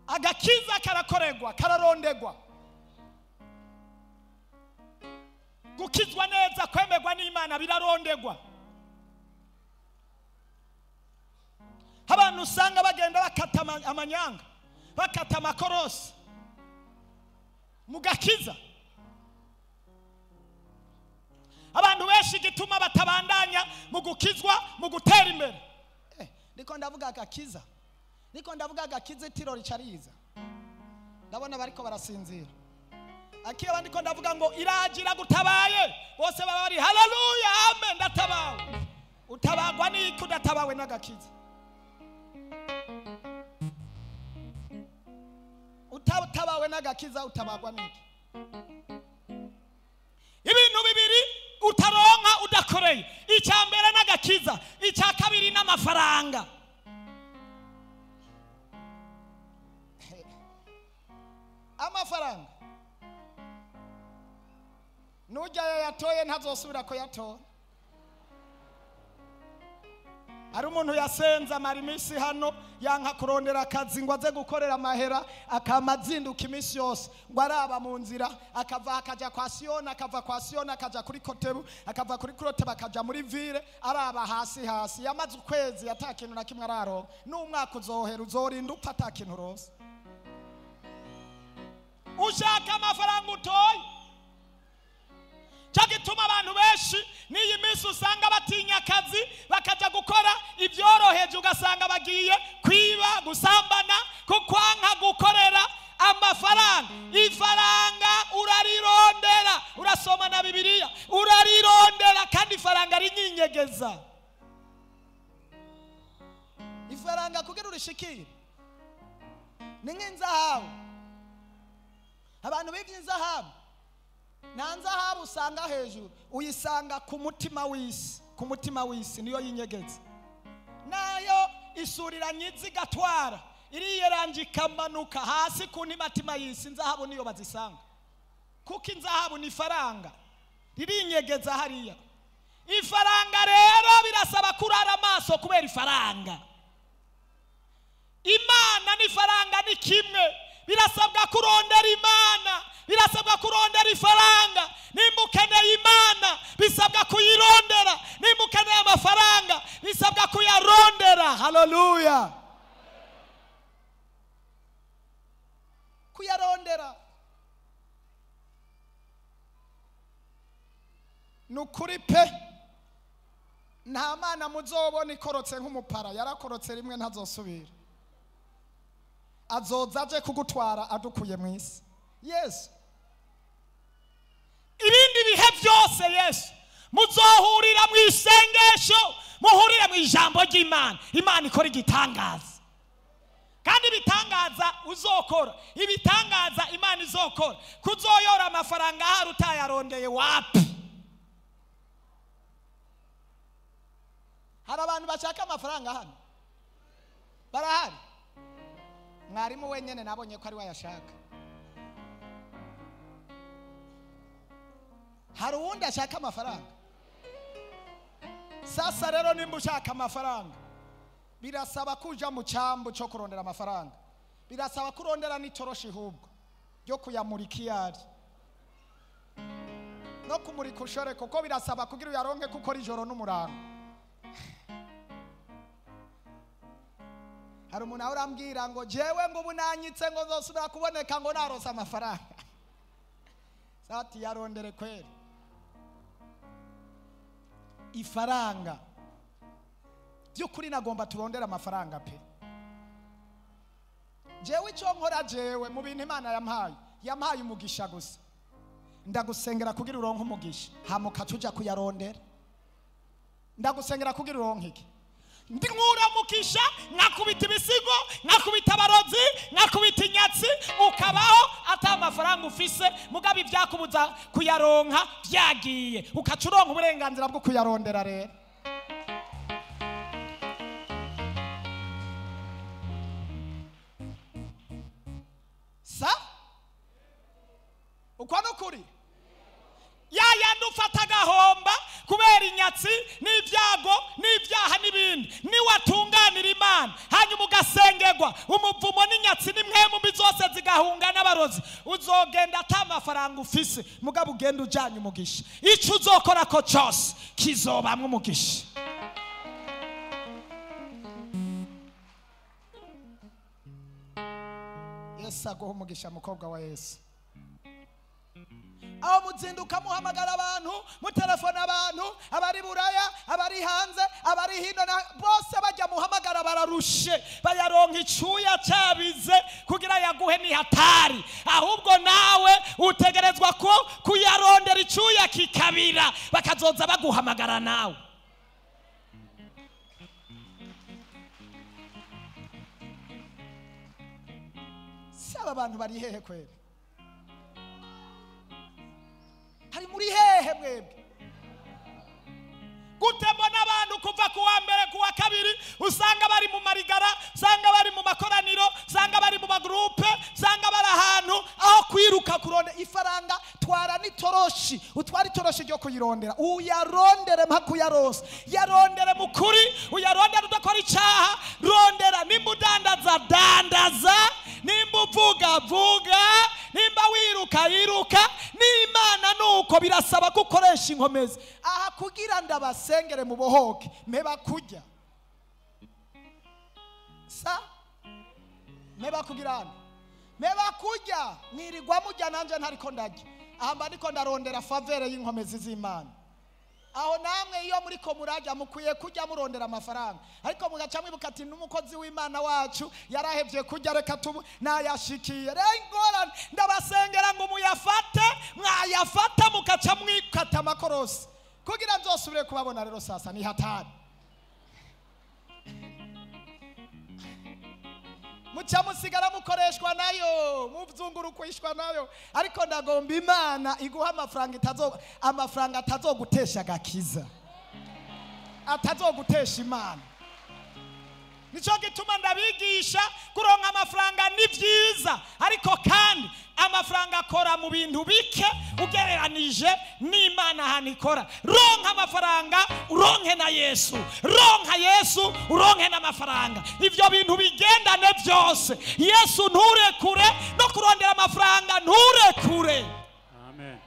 Agakiza karakoregwa, kararondegwa. Gukizwa neza, kwemerwa n'Imana birarondegwa. Abantu usanga bagenda bakata amanyanga, bakata amakorosi mugakiza. Abantu benshi gituma batabandanya mu gukizwa, mu gutera imbere. Ndiko ndavuga agakiza, ndiko ndavuga agakiza itiro ricariza. Ndabona bariko barasinzira. Akiba ndiko ndavuga ngo iragira gutabaye, bose baba bari haleluya amen ndatabawe. Utabagwa niki udatabawe n'agakiza? Utatabawe n'agakiza utabagwa niki? Ibintu bibiri utaronka udakoreye. Icya mbere n'agakiza, icya kabiri n'amafaranga. Amafaranga nujya yatoye ntazosubira ko yatora. Ari umuntu yasenze amara iminsi hano yanka kurondera akazi ngo aze gukorera amahera, akamazinduka iminsi yose ngo araba mu nzira, akava akajya kwa Siyoni, akava kwa Siyoni akajya kuri Kotebu, akava kuri Kotebu akajya muri ville, araba hasi hasi. Yamaze ukwezi ata kintu na kimwe araronka. N'umwaka uzohera uzorinda upfa ata kintu uronse. Ushaka amafaranga utoye. Gituma abantu benshi n'iyi minsi usanga batinya akazi bakajya gukora ibyoroheje, ugasanga bagiye kwiba, gusambana, kukwanka gukorera amafaranga. Ifaranga urarirondera, urasoma na Bibiliya urarirondera, kandi ifaranga rinyinyegeza. Ifaranga kugira urishikire ni nk'inzahabu. Abantu bivye inzahabu, nta nzahabu usanga hejuru, uyisanga ku mutima w'isi. Ku mutima w'isi niyo yinyegeza, nayo isuriranye igatwara iriyeranje ikamanuka hasi ku ntimatima y'isi. Inzahabu niyo bazisanga, kuko inzahabu ni ifaranga ririnyegeza hariya. Ifaranga rero birasaba kurara amaso kubera ifaranga. Imana n'ifaranga ni kimwe. Birasabwa kurondera Imana, birasabwa kurondera ifaranga. Nimba ukeneye Imana bisabwa kuyirondera, nimba ukeneye amafaranga bisabwa kuyarondera. Haleluya. Kuyarondera nukuri pe. Nta mana muzobona ikorotse nk'umupara, yarakorotse rimwe ntazosubira. Azoza aje kugutwara adukuye mu isi. Yesu ibindi bihe byose Yesu muzohurira mu isengesho, muhurire mu ijambo ry'Imana. Imana ikora igitangaza, kandi ibitangaza uzokora, ibitangaza Imana izokora. Kuzoyora amafaranga ahari utayarondeye wapi? Hari abantu bashaka amafaranga hano, barahari. Mwarimu wenyene nabonye ko ari wayashaka. Hari uwundi ashaka amafaranga. Sasa rero nimba ushaka amafaranga birasaba kuja mu cyambu cyo kurondera amafaranga, birasaba kurondera n'itoroshi hubwo ryo kuyamurika iyo ari. No kumurika ushore, kuko birasaba kugira uyaronke kuko ijoro n'umurango. Hari umuntu ahora ambwira ngo jewe ngo ubu nanyitse ngo nzosubira kuboneka ngo narose amafaranga. Sati yarondere kweri ifaranga. By'ukuri nagomba turondera amafaranga pe. Jewe icyo nkora, jewe mu bintu Imana yampaye, yampaye umugisha gusa. Ndagusengera kugira uronke umugisha, hamuka tuja kuyarondera. Ndagusengera kugira uronke iki? Ndinkuramukisha, nkakubita ibisigo, nkakubita abarozi, nkakubita inyatsi, ukabaho ata amafaranga ufise, mugabo ibyakubuza kuyaronka byagiye, ukaca uronka uburenganzira bwo kuyarondera. Rero sa uko nukuri ya yandi ufata agahomba kubera inyatsi n'ibyago n'ibyaha n'ibindi, niwatunganira Imana hanyuma ugasengerwa, umuvumo n'inyatsi n'impwemu mbi zose zigahunga n'abarozi, uzogenda ata mafaranga ufise, mugabo ugenda ujanye umugisha. Ico uzokora ko cyose kizobamwo umugisha. Yesu aguha umugisha, mukobwa wa Yesu. Aho muzinduka muhamagara abantu, mutelefona abantu, abari Buraya, abari hanze, abari hino, na bose bajya muhamagara bararushe, bayaronka icuya cabize kugira yaguhe ni hatari. Ahubwo nawe utegerezwa ko kuyarondera icuya kikabira, bakazoza baguhamagara nawe. Saba abantu bari hehe kweri? Hari muri hehe mwebwe? Gute mbona abantu kuva ku wa mbere ku wa kabiri usanga bari mu marigara, usanga bari mu makoraniro, usanga bari mu magrupe, usanga bari ahantu aho kwiruka kuronde ifaranga. Twara n'itoroshi, utwara itoroshi ryo kuyirondera, uyarondere mpaka uyaronse. Yarondere mu kuri, uyarondere udakora icaha. Rondera, nimba udandaza dandaza, nimba uvuga vuga, nimba wiruka yiruka. N'Imana nuko birasaba gukoresha inkomezi aha kugira ndabasengere mubohoke. Meba kurya sa, meba kugirana, meba kurya, mwirirwa murya nanje ntariko ndarya. Aha mba ndiko ndarondera favere y'inkomezi z'Imana. Aho namwe iyo muriko murajya mukwiye kujya murondera amafaranga, ariko mugaca mwibuka ati n'umukozi w'Imana wacu yarahevye kurya, reka tubu nayashikiye. Rero ingorane, ndabasengera ngo muyafate, mwayafata mugaca mwikata amakorosi kugira nzosubire kubabona. Rero sasa ni hatari, muca musigara mukoreshwa nayo, muzungurukwishwa nayo. Ariko ndagomba Imana iguha amafaranga itazo, amafaranga atazogutesha agakiza, atazogutesha Imana. Nico gituma ndabigisha kuronka amafaranga ni vyiza, ariko kandi amafaranga akora mu bintu bike ugereranije n'Imana ahantu ikora. Ronka amafaranga uronke na Yesu, ronka Yesu uronke n'amafaranga. Ivyo bintu bigendane byose. Yesu nturekure, no kurondera amafaranga nturekure. Amen.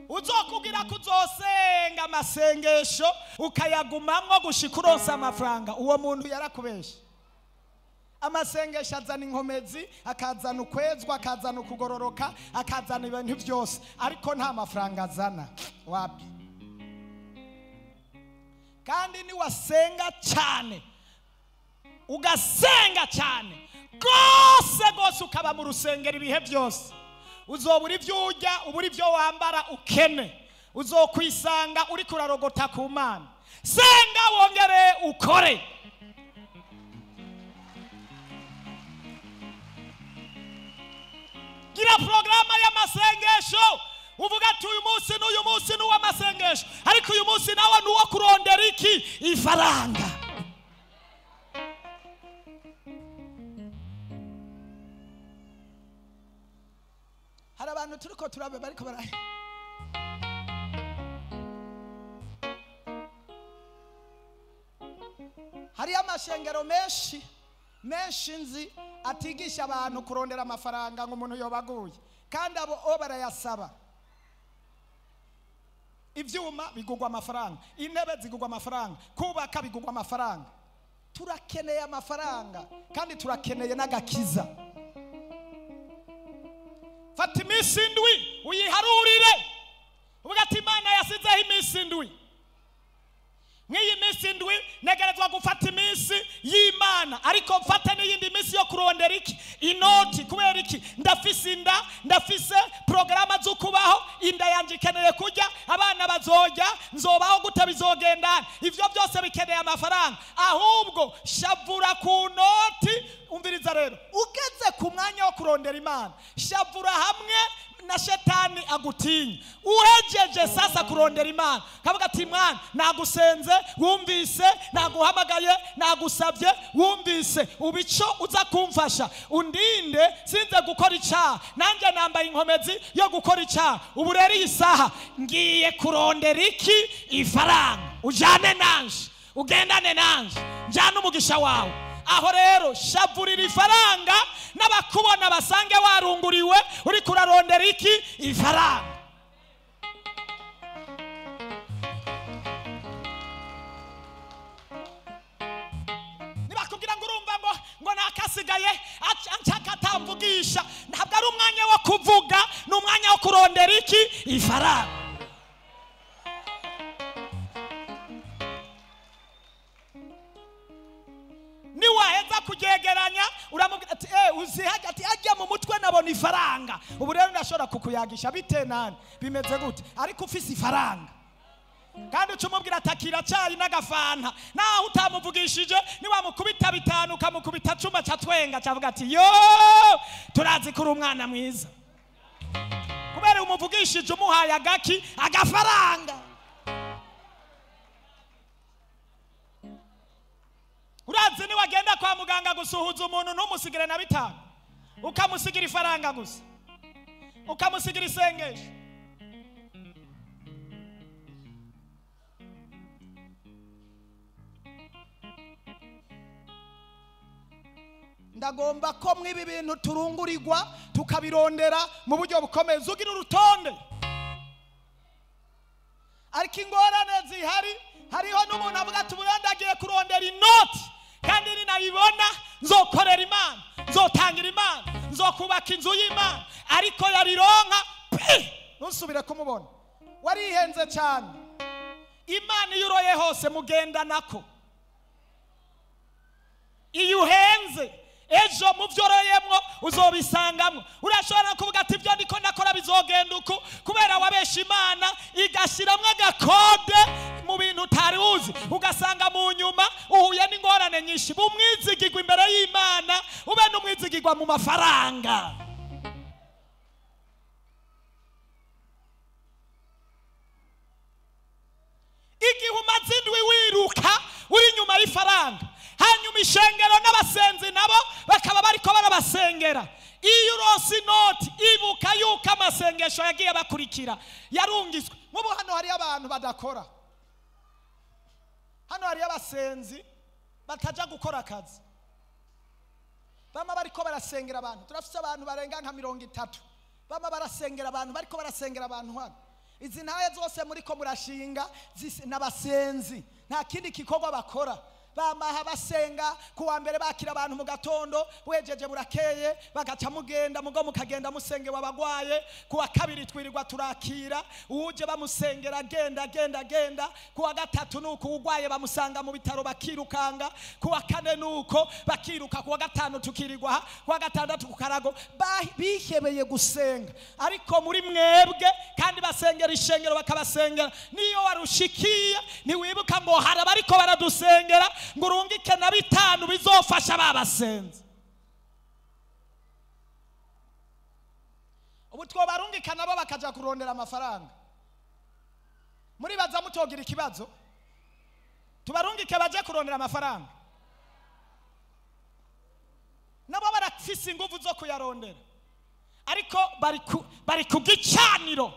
Uzokubwira ko uzosenga amasengesho ukayagumamwo gushika uronse amafaranga, uwo muntu yarakubesha. Amasengesho azana inkomezi, akazana ukwezwa, akazana ukugororoka, akazana ibintu byose, ariko nta mafaranga azana. Wapi? Kandi niwasenga cyane, ugasenga cyane rwose rwose, ukaba mu rusengero ibihe byose, uzobura ibyo urya, ubura ibyo wambara, ukene, uzokwisanga uri kurarogota ku Mana. Senga wongere ukore. Gira programa y'amasengesho, uvuga ati uyu munsi n'uyu munsi ni uw'amasengesho, ariko uyu munsi nawe ni uwo kurondera iki? Ifaranga. Hari abantu turiko turabe bariko bara hari amashengero menshi menshi nzi atigisha abantu kurondera amafaranga ngo umuntu yobaguye, kandi abo o barayasaba. Ivyuma bigugwa amafaranga, intebe zigugwa amafaranga, kubaka bigugwa amafaranga. Turakeneye amafaranga kandi turakeneye n'agakiza. Fata iminsi indwi uyiharurire, uvuga ati Imana yasizeho iminsi indwi. Nk'iyi minsi indwi negerezwa gufata iminsi y'Imana, ariko mfate n'iyindi minsi yo kurondera iki? Inoti. Kubera iki? Ndafise inda, ndafise porogaramu zo kubaho, inda yanjye ikeneye kurya, abana bazorya, nzobaho gute, bizogendana. Ivyo byose bikeneye amafaranga. Ahubwo shavura ku noti. Umviriza rero, ugeze ku mwanya wo kurondera Imana, shavura hamwe na shetani agutinya. Uhejeje sasa kurondera Imana, kavuga ati mwana nagusenze wumvise, naguhamagaye nagusabye wumvise, ubico uza kumfasha undinde sinze gukora icyaha, nanjye nambaye inkomezi yo gukora icyaha. Ubu rero iyi saha ngiye kurondera iki? Ifaranga. Ujane nanje, ugendane nanje, njane umugisha wawe. Aho rero shavurira ifaranga, n'abakubona basange warunguriwe uri kurarondera iki? Ifaranga. Nibakubwira ngo urumva ngo nakasigaye anshaka atamvugisha, ntabwo ari umwanya wo kuvuga, ni umwanya wo kurondera iki? Ifaranga. Niwaheza kugegeranya uramubwira ati uzihaga ati ajya mu mutwe nabona ifaranga. Ubu rero ndashobora kukuyagisha bite nani bimeze gute, ariko ufise ifaranga. Kandi ucumubwira atakira cyayi n'agafanta, naho utamuvugishije niwamukubita bitanu ukamukubita cuma catwenga cavuga ati yo turazi kuri umwana mwiza, kubera umuvugishije umuhaye agaki? Agafaranga. Urazi ni wagenda kwa muganga gusuhuza umuntu ntumusigire na bitanu, ukamusigira ifaranga gusa, ukamusigira isengesho. Ndagomba ko mwibi bintu turungurirwa tukabirondera mu buryo bukomeye. Ugira urutonde, ariko ingorane zihari, hariho n'umuntu avuga ati ubu ndagiye kurondera inoti, kandi ninayibona nzokorera Imana, nzotangira Imana, nzokubaka inzu y'Imana, ariko yarironka pe ntusubire kumubona. Warihenze cyane. Imana iyo uroye hose mugenda nako. Iyo uhenze ejo mu byo uroyemwo uzobisangamo. Urashobora kuvuga ati ibyo ndiko ndakora bizogenda uku, kubera wabesha Imana igashiramwo agakode mu bintu utari uzi, ugasanga mu nyuma uhuye n'ingorane nyinshi. Bumwizigirwa imbere y'Imana, ube n'umwizigirwa mu mafaranga. Igihe umaze indwi wiruka uri inyuma y'ifaranga, hanyuma ishengero n'abasenzi nabo bakaba bariko barabasengera, iyo uronse inoti ibuka yuko amasengesho yagiye bakurikira yarungitswe. Nk'ubu hano hariyo abantu badakora, hano hariyo abasenzi bataja gukora akazi, bama bariko barasengera abantu. Turafise abantu barenga nka 30 bama barasengera abantu, bariko barasengera abantu hano. Izi ntaye zose muriko murashinga n'abasenzi, nta kindi gikorwa bakora. Bamaha basenga kuwa mbere bakira abantu mu gatondo, wejeje burakeye bagaca mugenda mugo mukagenda musenge wabagwaye. Kuwa kabiri twirirwa turakira uje bamusengera genda genda genda. Kuwa gatatu nuko ugwaye bamusanga mu bitaro bakirukanga. Kuwa kane nuko bakiruka. Kuwa gatanu tukirirwa, kuwa gatandatu kukarago. Bihebeye gusenga, ariko muri mwebwe kandi basengera ishengero bakabasengera. Niyo warushikiye ntiwibuka ngo hari abariko baradusengera ngo urungike na bitanu bizofasha babasenze. Ubu twobarungika nabo bakaja kurondera amafaranga. Muri baza mutogira ikibazo, tubarungike baje kurondera amafaranga. Nabo barafise ingufu zo kuyarondera, ariko bari ku gicaniro,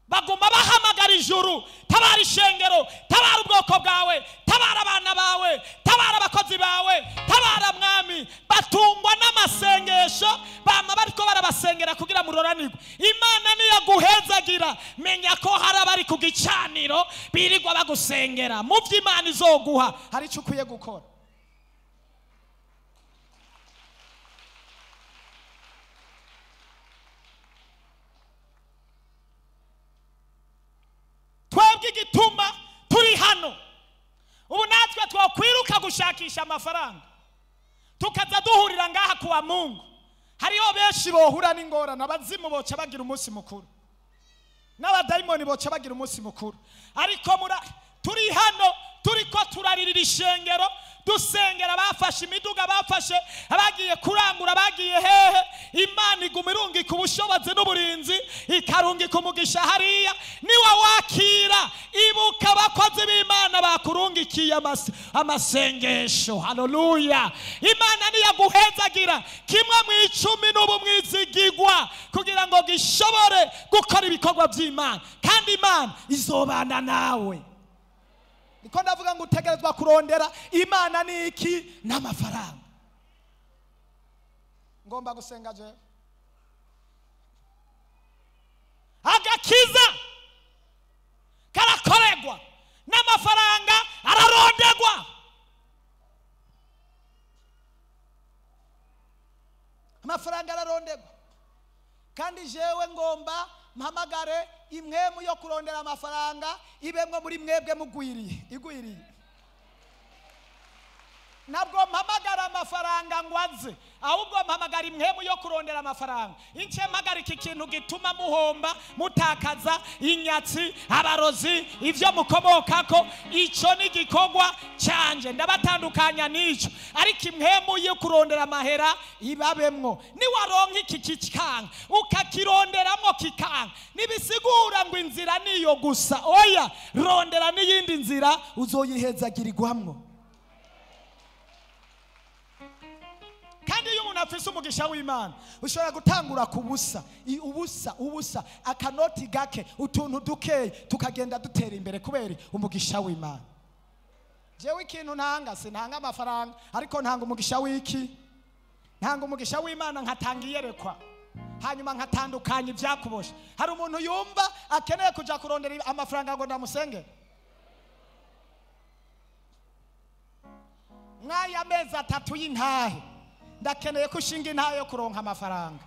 baguma bahamagara ijuru, tabara ishengero, tabara ubwoko bwawe, tabara abana bawe, tabara abakozi bawe, tabara mwami. Batu gusengera, mu byo Imana izoguha hari icyo ukwiye gukora. Twebwe igituma turi hano ubu natwe twakwiruka gushakisha amafaranga tukaza duhurira ngaha kuwa Mungu, hariho benshi bohura n'ingorane, abazimu boca bagira umunsi mukuru n'abadayimoni boca bagira umunsi mukuru. Ariko turi hano turiko turaririra ishengero, dusengera bafashe imiduga, bafashe abagiye kurangura, bagiye hehe. Imana iguma irungika ubushobozi n'uburinzi, ikarungika umugisha hariya. Niwa wakira, ibuka abakozi b'Imana bakurungikiye amasengesho. Haleluya! Imana niyaguhezagira kimwe mu 10 n'ubu mwizigigwa kugira ngo gishobore gukora ibikorwa by'Imana, kandi Imana izobana nawe. Niko ndavuga ngo utegerezwa kurondera Imana ni iki n'amafaranga. Ngomba gusenga je agakiza karakoregwa n'amafaranga ararondegwa. Amafaranga ararondegwa, kandi jewe ngomba mpamagare imwemu yo kurondera amafaranga ibemwe muri mwebwe mugwiriye igwiriye. Ntabwo mpamagara amafaranga ngo aze, ahubwo mpamagara imwemu yo kurondera amafaranga. Ince mpagarika ikintu gituma muhomba, mutakaza inyatsi, abarozi, ivyo mukomokako. Ico ni igikorwa canje, ndabatandukanya n'ico. Ariko imwemu yo kurondera amahera ibabemwo. Niwaronka iki kikanga ukakironderamo kikanga, nibisigura ngo inzira niyo gusa. Oya, rondera n'iyindi nzira uzoyihezagirirwamwo. Kandi iyo umuntu afise umugisha w'Imana ushobora gutangura ku busa, ubusa ubusa, akanoti gake, utuntu dukeye, tukagenda dutera imbere kubera umugisha w'Imana. Jewe ikintu ntanga, sintanga amafaranga, ariko ntanga umugisha w'iki? Ntanga umugisha w'Imana, nkatanga iyerekwa, hanyuma nkatandukanya ibyakuboshe. Hari umuntu yumva akeneye kuja kurondera amafaranga ngo ndamusenge? Mwaya mezi 3 y'intahe ndakeneye ko ushinga intahe yo kuronka amafaranga,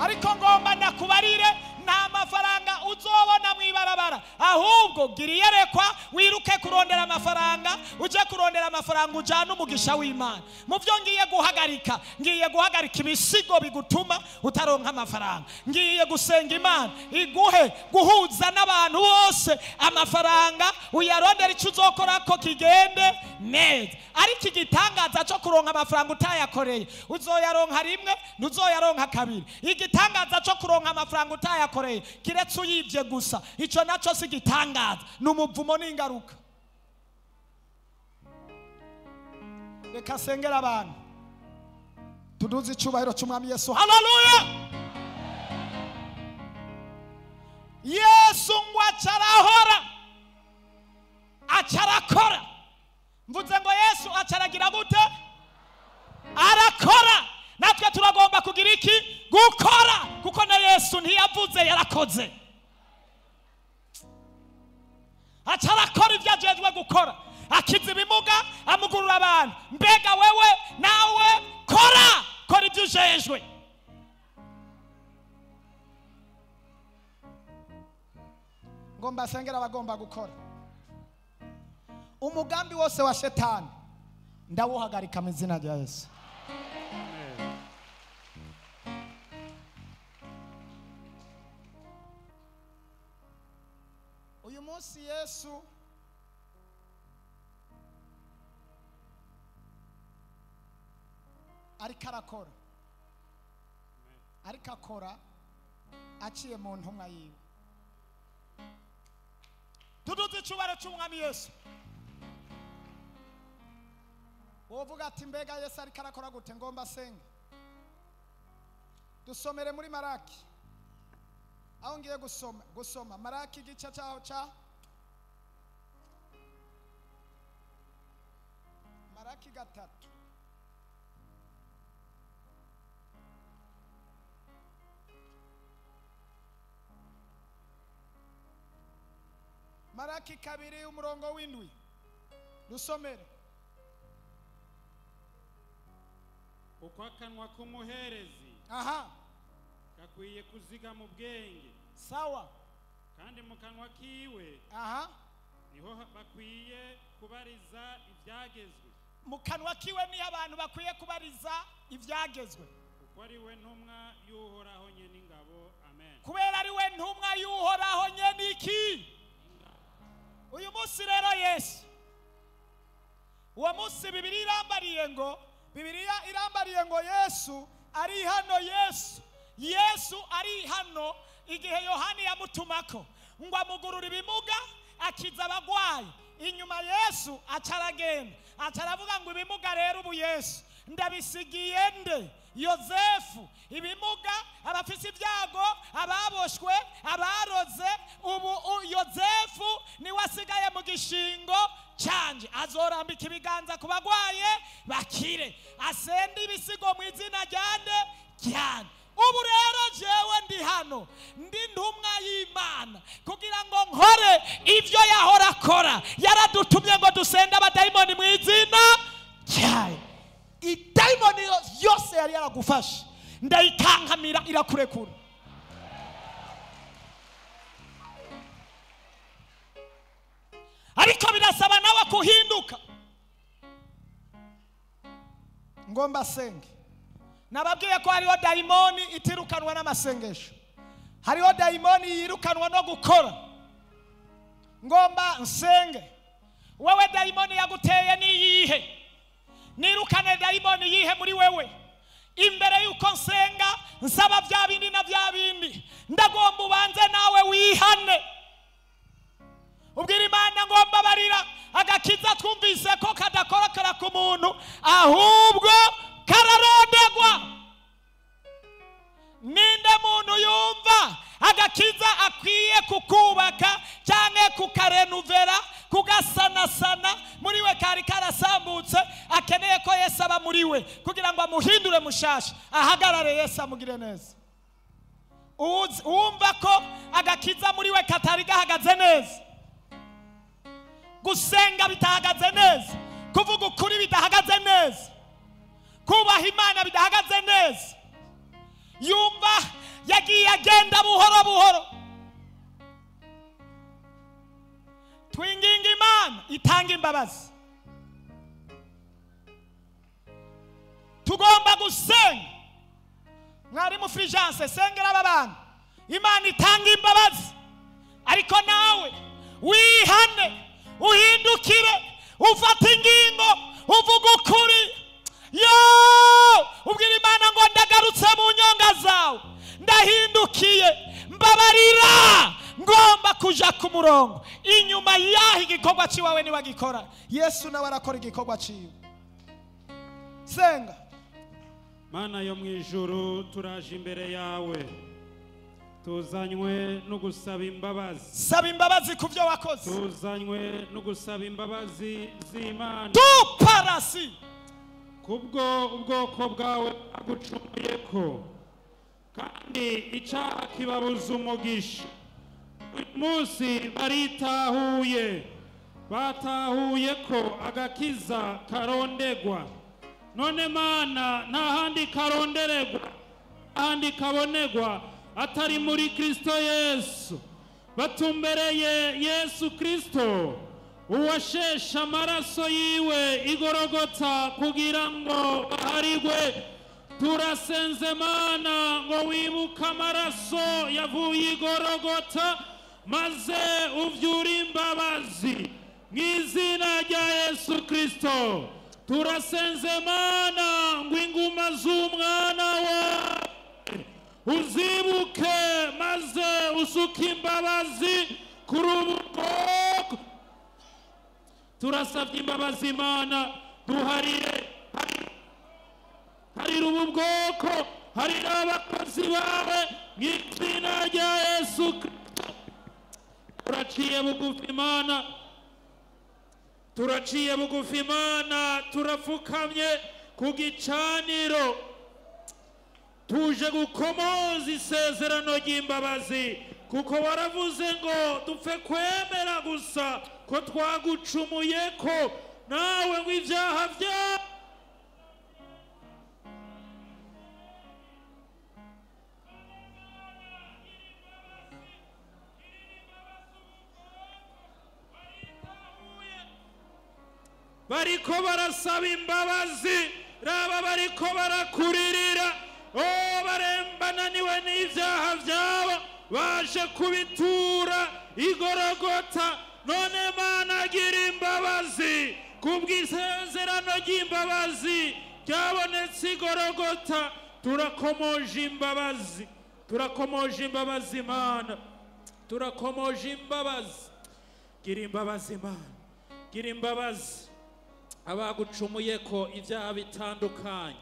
ariko ngomba ndakubarire nta mafaranga uzobona mwibarabara. Ahubwo gira iyerekwa, wiruke kurondera amafaranga, uje kurondera amafaranga ujane umugisha w'Imana. Mu byo ngiye guhagarika, ngiye guhagarika ibisigo bigutuma utaronka amafaranga. Ngiye gusenga Imana iguhe guhuza n'abantu bose amafaranga, uyarondera icyo uzokora ko kigende neza. Ariko igitangaza cyo kuronka amafaranga utayakoreye, uzoyaronka rimwe, ntuzoyaronka kabiri. Igitangaza cyo kuronka amafaranga utayakoreye kiretse uyibye gusa, ico naco si gitangaza, ni umuvumo n'ingaruka. Reka sengera abantu tuduze icubahiro c'Umwami Yesu. Haleluya! Yesu ngo acarahora, acarakora. Mvuze ngo Yesu acaragira gute? Arakora. Natwe turagomba kugira iki? Gukora, kuko na Yesu ntiyavuze, yarakoze. Acarakora ibyo ajejwe gukora, akiza ibimuga, amugurura abantu. Mbega wewe nawe kora, kora ibyo ujejwe. Ngomba sengera abagomba gukora. Umugambi wose wa shetani ndawuhagarika mu izina rya Yesu. Uyu munsi Yesu ariko arakora, ariko akora aciye mu ntumwa yiwe. Tuduze icubaro c'Umwami Yesu. Wovuga ati mbega Yesu ariko arakora gute? Ngomba senge. Dusomere muri Maraki, aho ngiye gusoma Maraki igice cyaho ca Maraki 3. Maraki 2 umurongo w'indwi, dusomere. Uko akanwa k'umuherezi aha gakwiye kuziga mu bwenge, sawa, kandi mu kanwa kiwe aha niho bakwiye kubariza ibyagezwe. Mu kanwa kiwe niho abantu bakwiye kubariza ibyagezwe, kuko ari we ntumwa y'Uhoraho nyene ingabo. Amen. Kubera ari we ntumwa y'Uhoraho nyene iki. Uyu munsi rero Yesu, uwo munsi Bibiliya irambariye ngo, Bibiliya irambariye ngo Yesu ari hano. Yesu ari hano. Igihe Yohani yamutumako ngo amugurura ibimuga, akiza abagwayi, inyuma Yesu acaragenda acaravuga ngo ibimuga rero ubu Yesu ndabisigiye nde? Yozefu. Ibimuga, abafise ibyago, ababoshwe, abaroze, ubu Yozefu niwe asigaye mu gishingo canje, azorambika ibiganza ku bagwaye bakire, asende ibisigo mu izina ryande ryane. Ubu rero jewe ndi hano, ndi ntumwa y'Imana kugira ngo nkore ivyo yahora akora. Yaradutumye ngo dusende abadayimoni mu izina ryayo. Idayimoni yose yari yaragufashe ndayikankamira, irakurekura. Ariko birasaba nawe kuhinduka. Ngomba senge. Nababwiye ko hariho dayimoni itirukanwa n'amasengesho, hariho dayimoni yirukanwa no gukora. Ngomba nsenge. Wewe dayimoni yaguteye ni yihe? Nirukane dayimoni yihe muri wewe? Imbere yuko nsenga nsaba bya bindi na bya bindi, ndagomba ubanze nawe wihane, ubwira Imana ngomba barira. Agakiza twumvise ko kadakorakora ku muntu, ahubwo kararondegwa. Ninde muntu yumva agakiza akwiye kukubaka cyangwa kukarenuvera, kugasanasana muri we kari karasambutse, akeneye ko Yesu aba muri we kugira ngo amuhindure mushasha, ahagarare Yesu amugire neza. Uwumva ko agakiza muri we katari gahagaze neza, gusenga bitahagaze neza, kuvuga ukuri bidahagaze neza, kubaha Imana bidahagaze neza, yumva yagiye agenda buhoro buhoro, twinginga Imana itanga imbabazi. Tugomba gusenga. Mwarimu Fulgence, sengera aba bantu, Imana itanga imbabazi. Ariko nawe wihane, uhindukire, ufate ingingo, uvuga ukuri. Yo, ubwira Imana ngo ndagarutse mu nyonga zawe, ndahindukiye, mbabarira, ngomba kuja ku murongo. Inyuma yaho igikorwa ciwawe niwagikora, Yesu nawe arakora igikorwa ciwe. Senga. Mana yo mu ijuru, turaje imbere yawe, tuzanywe no gusaba imbabazi. Saba imbabazi ku byo wakoze. Tuzanywe no gusaba imbabazi z'Imana tuparasi kubwo ubwoko bwawe bwagucumuyeko, kandi icyaha kibabuza umugisha. Uyu munsi baritahuye, batahuye ko agakiza karondegwa. None Mana, nta handi karonderegwa, handi kabonegwa atari muri Kristo Yesu. Batumbereye Yesu Kristo, uwashesha amaraso yiwe igorogota kugira ngo baharigwe. Turasenze Mana ngo wibuke amaraso yavuye igorogota, maze uvyure imbabazi mu izina rya Yesu Kristo. Turasenze Mana ngo inguma z'umwana wawe uzibuke, maze usuke imbabazi kuri ubu bwoko. Turasabye imbabazi Imana, duharire, harira ubu bwoko, harira abakozi bawe mu izina rya Yesu Kristo. Turaciye bugufi Imana, turaciye bugufi Imana, turapfukamye ku gicaniro, tuje gukomoza isezerano ry'imbabazi Kuko waravuze ngo dupfe kwemera gusa ko twagucumuye, ko nawe ngo ibyaha bya bariko barasaba imbabazi, raba bariko barakuririra, o barembananiwe n'ibyaha byabo, baje kubitura igorogota. None Mana, gira imbabazi kubw'isezerano ry'imbabazi ryabonetse igorogota. Turakomoje imbabazi, turakomoje imbabazi Mana, turakomoje imbabazi. Gira imbabazi Mana, gira imbabazi abagucumuye ko ibyaha bitandukanye,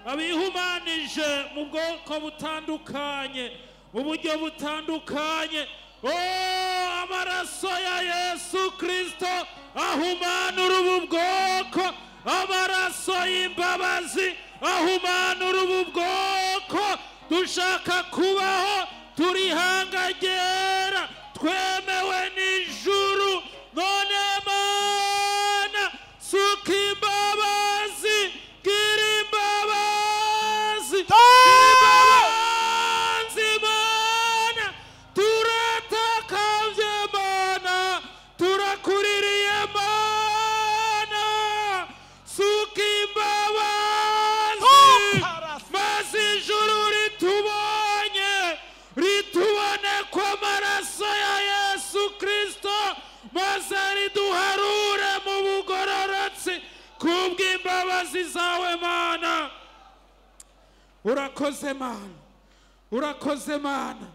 abihumanije mu bwoko butandukanye, mu buryo butandukanye. O amaraso ya Yesu Kristo ahumanura ubu bwoko, amaraso y'imbabazi ahumanura ubu bwoko. Dushaka kubaho turi hangagera, twemewe n'ijuru. None Mana, suka imbabazi, gira imbabazi, imbabazi Mana. Turatakavye Mana, turakuririye Mana, suka imbabazi, maze ijuru ritubonye, ritubone ko amaraso ya Yesu Kristo, maze riduharure mu bugororotsi kubw'imbabazi zawe Mana. Urakoze Mana, urakoze Mana.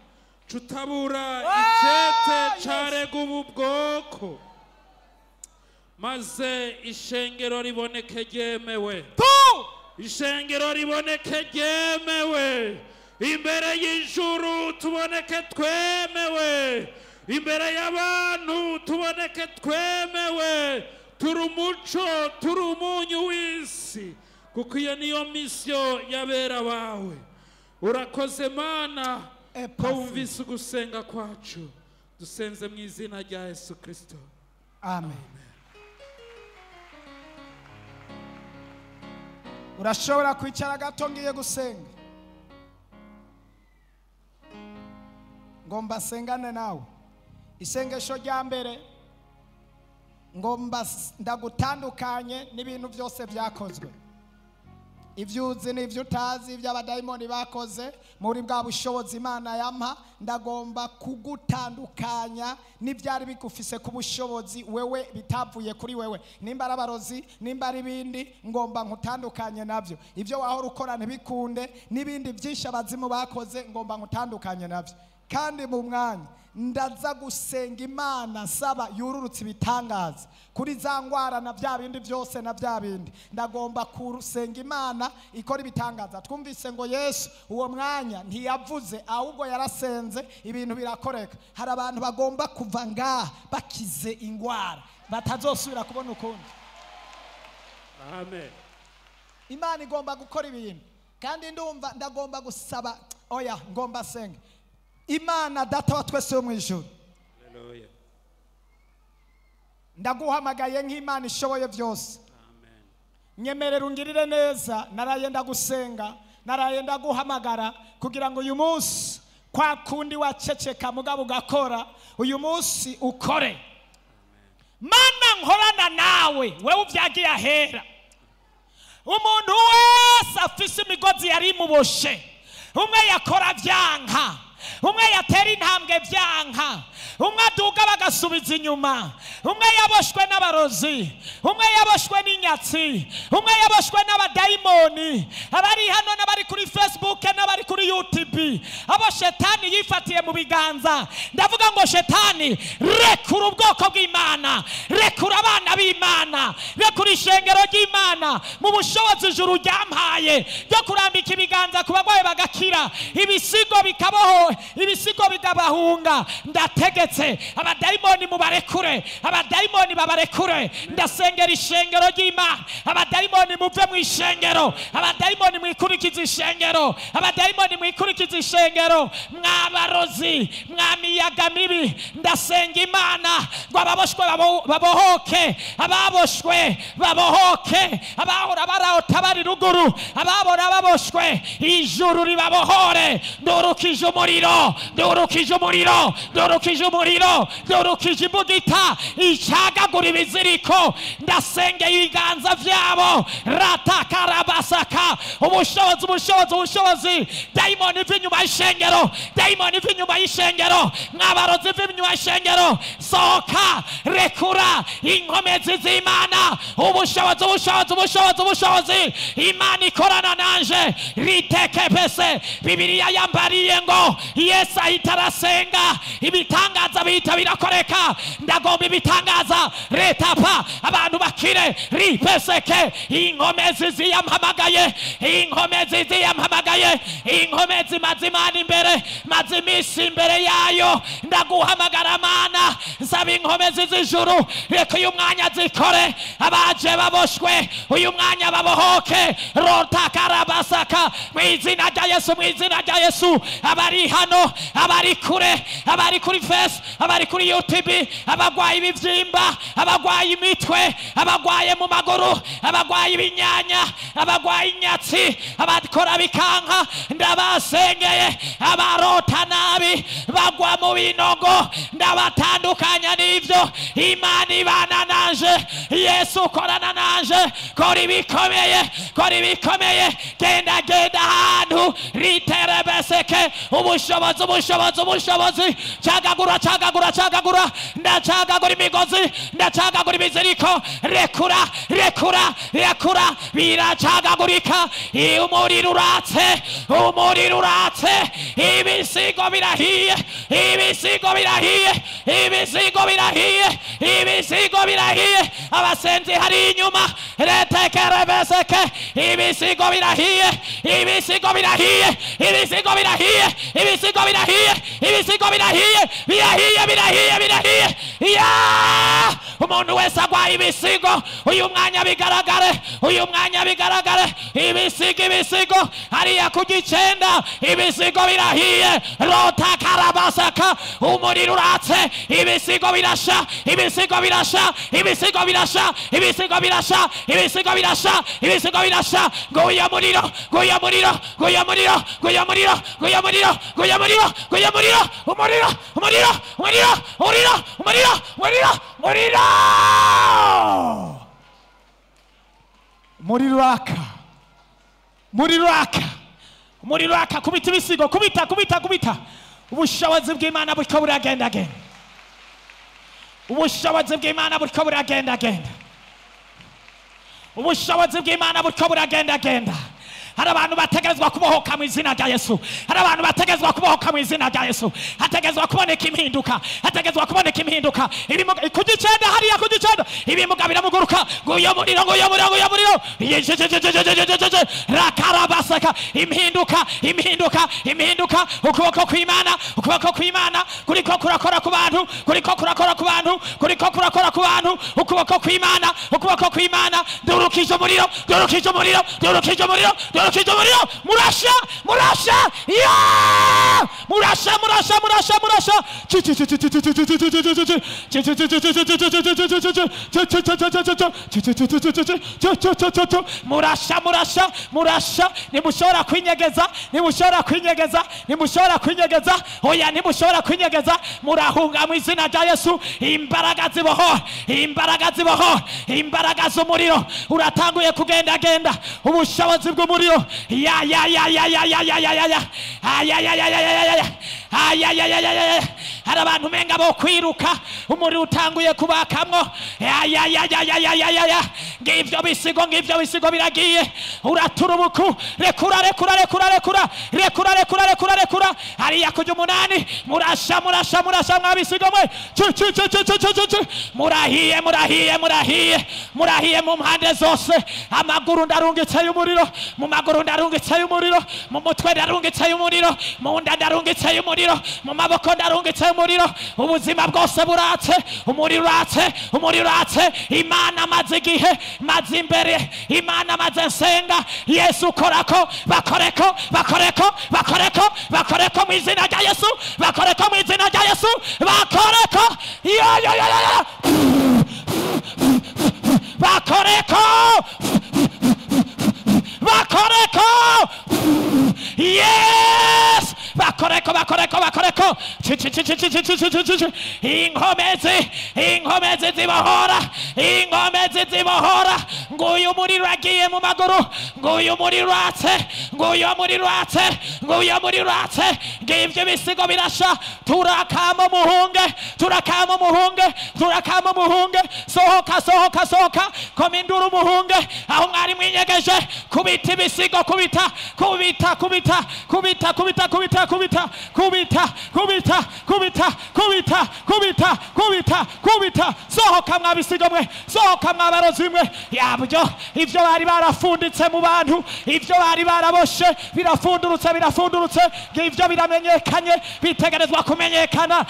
Cutabura icete carega ubu bwoko, maze ishengero riboneke ryemewe, ishengero riboneke ryemewe imbere y'ijuru, tuboneke twemewe imbere y'abantu, tuboneke twemewe. Turi umuco, turi umunyu w'isi, kuko iyo niyo misiyo y'abera bawe. Urakoze Mana ko wumvise ugusenga kwacu. Dusenze mu izina rya Yesu Kristo, amen. Urashobora kwicara gato, ngiye gusenga. Ngomba sengane nawe. Isengesho rya mbere, ngomba ndagutandukanye n'ibintu byose byakozwe, ibyo uzi n'ibyo utazi, iby'abadayimoni bakoze muri bwa bushobozi Imana yampa. Ndagomba kugutandukanya n'ibyari bigufise ku bushobozi wewe bitavuye kuri wewe. Nimba ari abarozi, nimba ari ibindi, ngomba nkutandukanye nabyo. Ibyo wahora ukora ntibikunde, n'ibindi byinshi abazimu bakoze, ngomba nkutandukanye nabyo. Kandi mu mwanya ndaza gusenga Imana nsaba yururutse ibitangaza kuri za ngwara na bya bindi byose na bya bindi. Ndagomba kusenga Imana ikora ibitangaza. Twumvise ngo Yesu uwo mwanya ntiyavuze, ahubwo yarasenze ibintu birakoreka. Hari abantu bagomba kuva ngaha bakize ingwara batazosubira kubona ukundi. Amen. Imana igomba gukora ibintu, kandi ndumva ndagomba gusaba, oya ngomba senga Imana Data wa twese wo mu ijuru. Haleluya. Ndaguhamagaye nk'Imana ishoboye byose. Amen. Nyemerera ungirire neza, naraye ndagusenga, naraye ndaguhamagara kugira ngo uyu munsi kwa kundi waceceka mugabo ugakora, uyu munsi ukore. Mana nkorana nawe, wewe uvyagiye ahera. Umuntu wese afise imigozi yari imuboshe, umwe yakora vyanka, umwe yatera intambwe vyanka, umwe aduga bagasubiza inyuma, umwe yaboshwe n'abarozi, umwe yaboshwe n'inyatsi, umwe yaboshwe n'abadayimoni, abari hano n'abari kuri Facebook n'abari kuri YouTube, abo shetani yifatiye mu biganza. Ndavuga ngo shetani, rekura ubwoko bw'Imana, rekura abana b'Imana, rekura ishengero ry'Imana mu bushobozi ijuru ryampaye ryo kurambika ibiganza ku bagwayi bagakira, ibisigo bikaboho, ibisigo bigabahunga. Ndategetse abadayimoni mubarekure, Abadayimoni babarekure. Ndasengera ishengero ry'Imana. Abadayimoni muve mu ishengero. Abadayimoni mwikurikize ishengero. Abadayimoni mwikurikize ishengero. Mwabarozi, mwamiyaga mibi, ndasenga Imana ngo ababoshwe babohoke, ababoshwe babohoke, abahora barahota bari ruguru, ababora baboshwe, ijuru ribabohore. Ndurukije umuriro, ndurukije umuriro, ndurukije umuriro, ndurukije imbugita icagagura ibiziriko. Ndasengeye ibiganza vyabo ratakarabasaka. Ubushobozi, ubushobozi, ubushobozi. Dayimoni iva inyuma y'ishengero, dayimoni iva inyuma y'ishengero, mwabarozi iva inyuma y'ishengero, sohoka, rekura inkomezi z'Imana. Ubushobozi, ubushobozi, ubushobozi, ubushobozi. Imana ikorana nanje ritekepese. Bibiliya yambariye ngo Yesu ahita arasenga, ibitangaza bihita birakoreka. Ndagomba ibitangaza retapa, abantu bakire ripeseke. Inkomezi ziyampamagaye, inkomezi ziyampamagaye, inkomezi mazimana imbere, mazimisi imbere yayo. Ndaguhamagara Mana, nsaba inkomezi z'ijuru, reka uyu mwanya zikore. Abaje baboshwe uyu mwanya babohoke. Rotakarabasaka mu izina rya Yesu, mu izina rya Yesu. Abari hano, abari kure, abari kuri Face, abari kuri YouTube, abagwaye ibivyimba, abagwaye imitwe, abagwaye mu maguru, abagwaye ibinyanya, abagwaye inyatsi, abakora bikanka, ndabasengeye. Abarota nabi bagwa mu binogo, ndabatandukanya n'ivyo. Imana ibana nanje, Yesu korana nanje, kora ibikomeye, kora ibikomeye. Genda genda ahantu riterebeseke. Ubushobozi, ubushobozi, ubushobozi. Cagagura, cagagura, cagagura. Ndacagagura imigozi, ndacagagura ibiziriko. Rekura, rekura, rekura. Biracagagurika. Umuriro uratse, umuriro uratse. Ibisigo birahiye, ibisigo birahiye, ibisigo birahiye, ibisigo birahiye. Abasenzi hari inyuma retekerebeseke. Ibisigo birahiye, ibisigo birahiye, ibisigo birahiye, ibisigo birahiye, ibisigo birahiye, birahiye, birahiye, birahiye. Ya! Umuntu wese agwaye ibisigo uyu mwanya bigaragare, uyu mwanya bigaragare. Ibisigo, ibisigo hariya ku gicenda, ibisigo birahiye. Rota karabasaka. Umuriro uratse, ibisigo birasha, ibisigo birasha, ibisigo birasha, ibisigo birasha, ibisigo birasha, ibisigo birasha. Nguya muriro, nguya muriro, nguya muriro, nguya muriro, nguya muriro, nguya muriro, nguya muriro, umuriro, umuriro, umuriro, umuriro, umuriro, umuriro, umuriro. Umuriro waka, umuriro waka, umuriro waka. Kubita ibisigo, kubita, kubita, kubita. Ubushobozi bw'Imana buriko buragendagenda, ubushobozi bw'Imana buriko buragendagenda, ubushobozi bw'Imana buriko buragendagenda. Hari abantu bategerezwa kubohoka mu izina rya Yesu. Hari abantu bategerezwa kubohoka mu izina rya Yesu. Hategerezwa kuboneka impinduka, hategerezwa kuboneka impinduka. Ibimuga ku gicenda, hariya ku gicenda, ibimuga biramuguruka. Nguyo muriro, nguyo muriro, nguyo muriro. Rakarabasaka. Impinduka, impinduka, impinduka. Ukuboko kw'Imana, ukuboko kw'Imana kuriko kurakora ku bantu, kuriko kurakora ku bantu, kuriko kurakora ku bantu. Ukuboko kw'Imana, ukuboko kw'Imana. Durukije umuriro, durukije umuriro, durukije umuriro, durukije umuriro. Murasha, murasha, ya! Murasha, murasha, murasha, murasha. Murasha, murasha, murasha. Nimushobora kwinyegeza, nimushobora kwinyegeza, nimushobora kwinyegeza. Oya, nimushobora kwinyegeza. Murahunga mu izina rya Yesu. Imbaraga zibohora, imbaraga zibohora, imbaraga z'umuriro uratanguye kugendagenda. Ubushobozi bw'umuriro. Ya ya ya ya ya ya ya ya ya ya. Ay ay ay ay ay ay ay. Ay ay ay ay ay. Hari abantu menga bo kwiruka, umuriro utanguye kubakamwo. Ay ay ay ay ay ay ay. Ngivyo bisigo, ngivyo bisigo biragiye. Uraturubuku, rekura, rekura, rekura, rekura, rekura, rekura, rekura, rekura. Hariya kujya umunani. Murasha, murasha, murasha mwabisigo mwe. Chu chu chu chu chu chu chu. Murahiye, murahiye, murahiye, murahiye mu mpande zose. Amaguru ndarungitse y'umuriro, mu maguru ndarungitse y'umuriro, mu mutwe ndarungitse y'umuriro, mu nda ndarungitse y'umuriro, mu maboko ndarungitse y'umuriro. Ubuzima bwose buratse, umuriro uratse, umuriro uratse. Imana maze igihe, maze imbere, Imana maze nsenga. Yesu korako, bakoreko, bakoreko, bakoreko, bakoreko mu izina rya Yesu, bakoreko mu izina rya Yesu, bakoreko. Yo yo yo yo, bakoreko, bakoreko. Yes, bakoreko, bakoreko, bakoreko. Inkomezi, inkomezi zibohora, inkomezi zibohora. Nguyu muriro agiye mu maguru, nguyu muriro atse, nguyu muriro atse, nguyu muriro atse. Ngivyo bisigo birasha. Turakama muhunge, turakama muhunge, turakama muhunge. Sohoka, sohoka, sohoka. Kominduru muhunge. Aho mwari mwinyegeje, kubita ibisigo, kubita, kubita, kubita, kubita, kubita, kubita, kubita, kubita, kubita, kubita, kubita, kubita, kubita, kubita. Sohoka mwabisigo mwe, sohoka mwabarozi mwe. Yabyo ivyo bari barafunditse mu bantu, ivyo bari baraboshe birafundurutse, birafundurutse. Ngivyo biramenyekanye, bitegerezwa kumenyekana.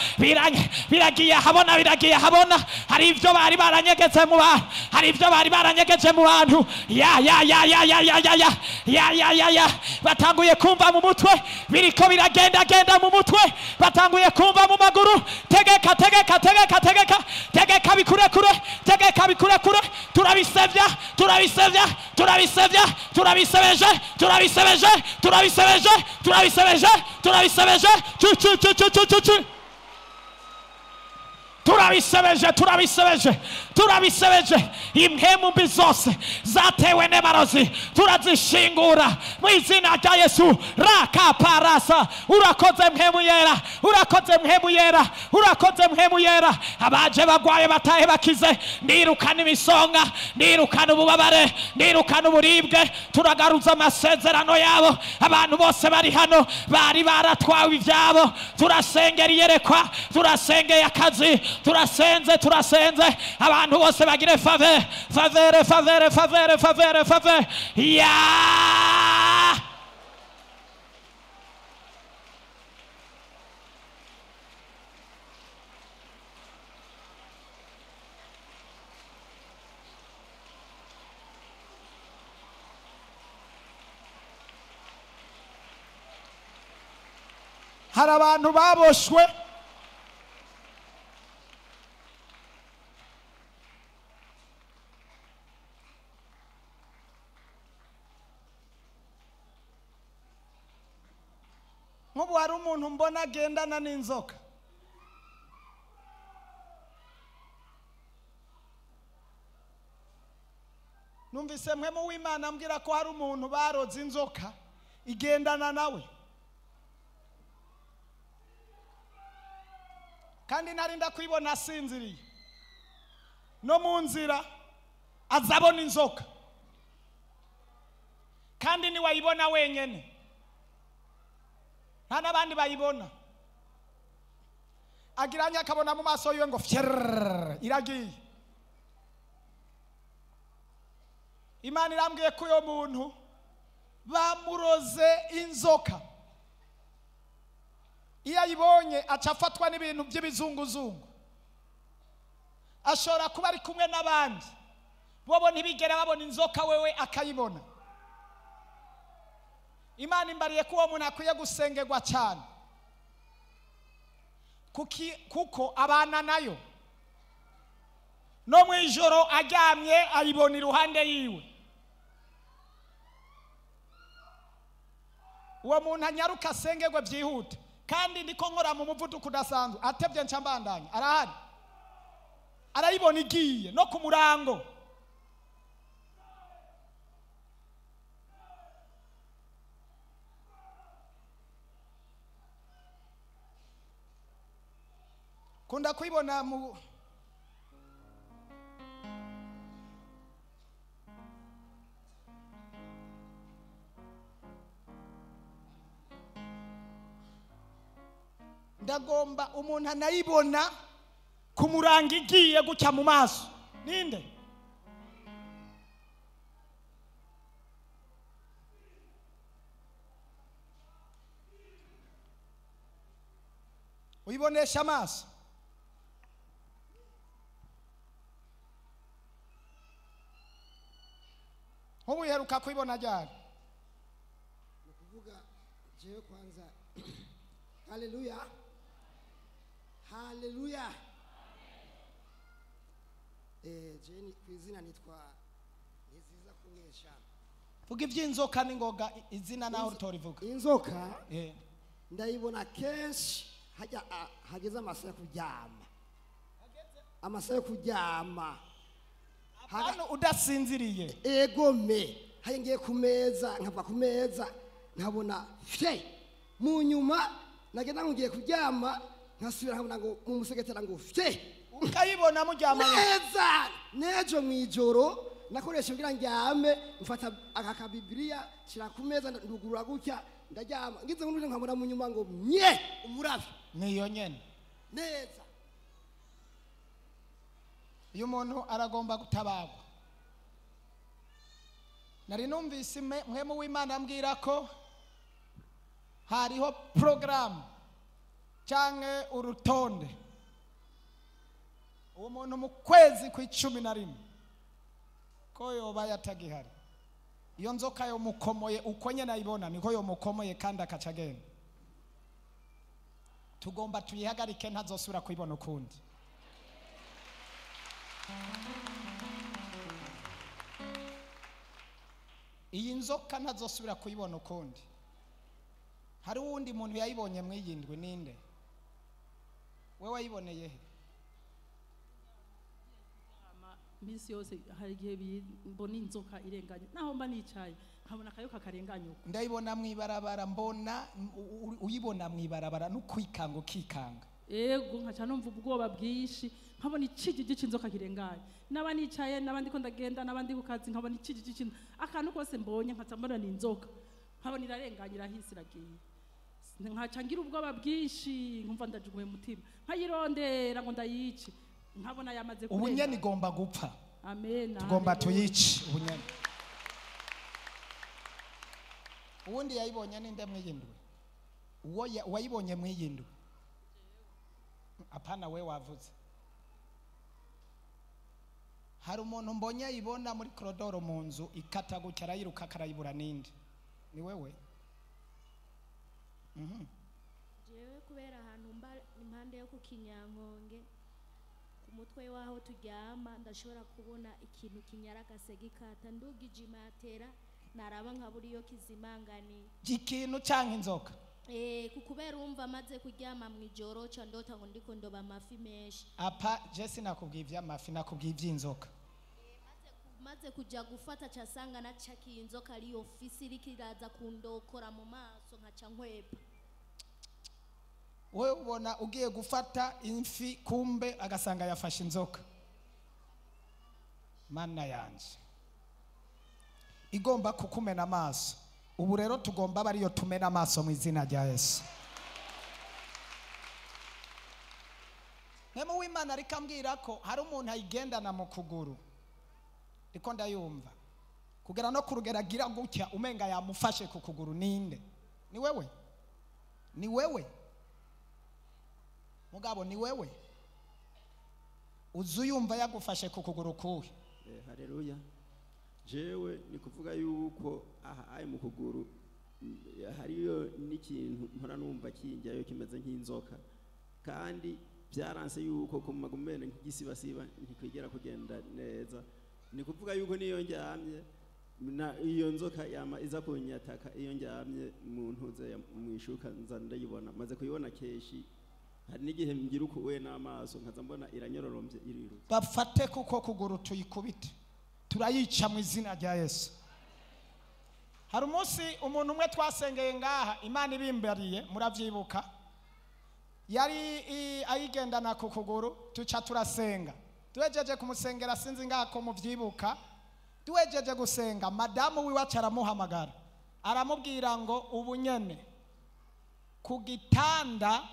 Biragiye habona, biragiye habona. Hari ivyo bari baranyegetse mu bantu, hari ivyo bari baranyegeje mu bantu. Ya ya ya ya ya ya ya ya ya ya ya ya. Batanguye kumva mu mutwe, biriko biragenda genda mu mutwe. Batanguye kumva mu maguru. Tegeka, tegeka, tegeka, tegeka, tegeka bikurekure, tegeka bikurekure. Turabisevya, turabisevya, turabisevya, turabisebeje, turabisebeje, turabisebeje, turabisebeje, turabisebeje. Chu chu chu chu chu chu chu. Turabisebeje, turabisebeje, turabisebeje. Impemu mbi zose zatewe n'abarozi turazishingura mu izina rya Yesu. Rakaparasa. Urakoze mpemu yera, urakoze mpemu yera, urakoze mpemu yera. Abaje bagwaye batahe bakize. Nirukana imisonga, nirukana ububabare, nirukana uburibwe. Turagaruza amasezerano yabo. Abantu bose bari hano bari baratwawe ivyabo. Turasengera iyerekwa, turasengeye akazi, turasenze, turasenze. Abantu bose bagire faveur, faveur, faveur, faveur, faveur, faveur. Ya hari abantu baboshwe. Nk'ubu hari umuntu mbona agendana n'inzoka. Numvise mwe mu w'Imana ambwira ko hari umuntu baroze inzoka igendana nawe, kandi narinda kwibona asinziriye no mu nzira azabona inzoka, kandi niwayibona wenyene, nta n'abandi bayibona. Agiranye akabona mu maso yiwe ngo fyerr, iragiye. Imana irambwiye ko uyo muntu bamuroze inzoka. Iyo ayibonye aca afatwa n'ibintu by'ibizunguzungu. Ashobora kuba ari kumwe n'abandi, bobo ntibigera babona inzoka, wewe akayibona. Imana imbariye ko uwo muntu akwiye gusengerwa cyane, kuko abana nayo. No mu ijoro aryamye ayibona iruhande yiwe. Uwo muntu anyaruka asengerwe byihuta, kandi ndiko nkora mu muvuduko udasanzwe. Atebye nca mbandanya, arahari, arayibona igiye no ku murango. Kunda kuibona mu ndagomba umuntu anayibona Kumuranga igiye gucya mu maso ninde? Uyibonesha amaso. Nkubu uheruka kuyibona ryari? Ni ukuvuga jewe kwanza, haleluya haleluya. Jewe ku izina nitwa Niziza Kunesha. Vuga iby'inzoka n'ingoga, izina naho utorivuga. Inzoka ndayibona kenshi hajya hageze amasaha yo kuryama. Amasaha yo kuryama. Hano udasinziriye. Ego me, haye ngiye ku meza, nkava ku meza nkabona fye. Mu nyuma nagenda ngiye kuryama nkasubira nkabona ngo mu musegetera ngo fye. Ukayibona muryama neza. Nejo mwijoro nakoresha kugira ndyame, mfata aka Bibiliya shira ku meza ndugurura gutya ndaryama, ngize ngo nkabona mu nyuma ngo nye umuravyo. Niyo nyene neza. Uyu muntu aragomba gutabagwa. Nari numvise mwemu w'Imana ambwira ko hariho program canke urutonde. Uwo muntu mu kwezi kw'icumi na rimwe ko yoba yatagihari, iyo nzoka yomukomoye uko nyene ayibona niko yomukomoye kandi akaca agenda. Tugomba tuyihagarike ntazosubira kuyibona ukundi. Iyi nzoka ntazosubira kuyibona ukundi. Hari uwundi muntu yayibonye mwiyindwi ninde? We wayiboneye he? Misi yose hari igihe mbona inzoka irenganye naho mba nicaye nkabona akayoka karenganye uko. Ndayibona mwibarabara, mbona uyibona mwibarabara n'ukwikanga ukikanga. Ego nkaca numva ubwoba bwinshi, nkabona ikijiji c'inzoka kirenganye, naba nicaye naba ndiko ndagenda naba ndi ku kazi nkabona ikijiji c'inzoka, akantu kose mbonye nkaca mbona ni inzoka, nkabona irarenganye irahise iragiye, nkaca ngira ubwoba bwinshi nkumva ndajuguye umutima, nkayirondera ngo ndayice, nkabona yamaze kurenga. Ubunyene igomba gupfa. Amen. Tugomba tuyice ubunyene. Uwundi yayibonye ninde mwiyindwe? Uwo wayibonye mwiyindwe? Apana we wavuze. Hari umuntu mbonye ayibona muri koridoro mu nzu ikata gutya arayiruka karayibura ninde? Ni wewe? Jewe kubera ahantu mba impande yo ku Kinyankonge ku mutwe waho turyama ndashobora kubona ikintu kinyaragase gikata, ndugije imatera naraba nkabura iyo kizimanganiye. Ikintu canke inzoka? Kukubera umva amaze kuryama mwijoro ca ndota ngo ndiko ndoba amafi menshi. Apa je sinakubwiye ivy'amafi, nakubwiye ivy'inzoka. Maze kuja gufata casanga nacakiye inzoka ariyo fisi iriko iraza kundokora mu maso nkaca nkwepa. Wewe ubona ugiye gufata imfi kumbe agasanga yafashe inzoka. Mana yanje igomba kukumena amaso. Ubu rero tugomba bariyo tumena amaso mu izina rya Yesu. Mwemu w'Imana arikambwira ko hari umuntu ayigendana mu kuguru. Ndiko ndayumva. Kugera no kurugera gira gutya umenga yamufashe ku kuguru ninde? Ni wewe? Ni wewe? Mugabo ni wewe? Uzuyumva yagufashe ku kuguru kuhe? Haleluya. Jewe ni kuvuga yuko aha ari mu kuguru hariyo n'ikintu mpora numva kinjyayo kimeze nk'inzoka, kandi byaranse yuko kumagumene nk'igisiba ntikwigera kugenda neza. Ni kuvuga yuko niyo ndyamye na iyo nzoka yama iza kunyataka iyo ndyamye mu ntuze mwishuka nza ndayibona, maze kuyibona keshi. Hari n'igihe ngira uko we n'amaso nkaza mbona iranyororombye iriruka. Bafate kuko kuguru tuyikubite, turayica mu izina rya Yesu. Hari umunsi umuntu umwe twasengeye ngaha Imana ibimbariye muravyibuka, yari ayigendana ku kuguru, tuca turasenga. Tuwejeje kumusengera sinzi ngako muvyibuka, tuwejeje gusenga madamu wiwe aramuhamagara aramubwira ngo ubunyene ku gitanda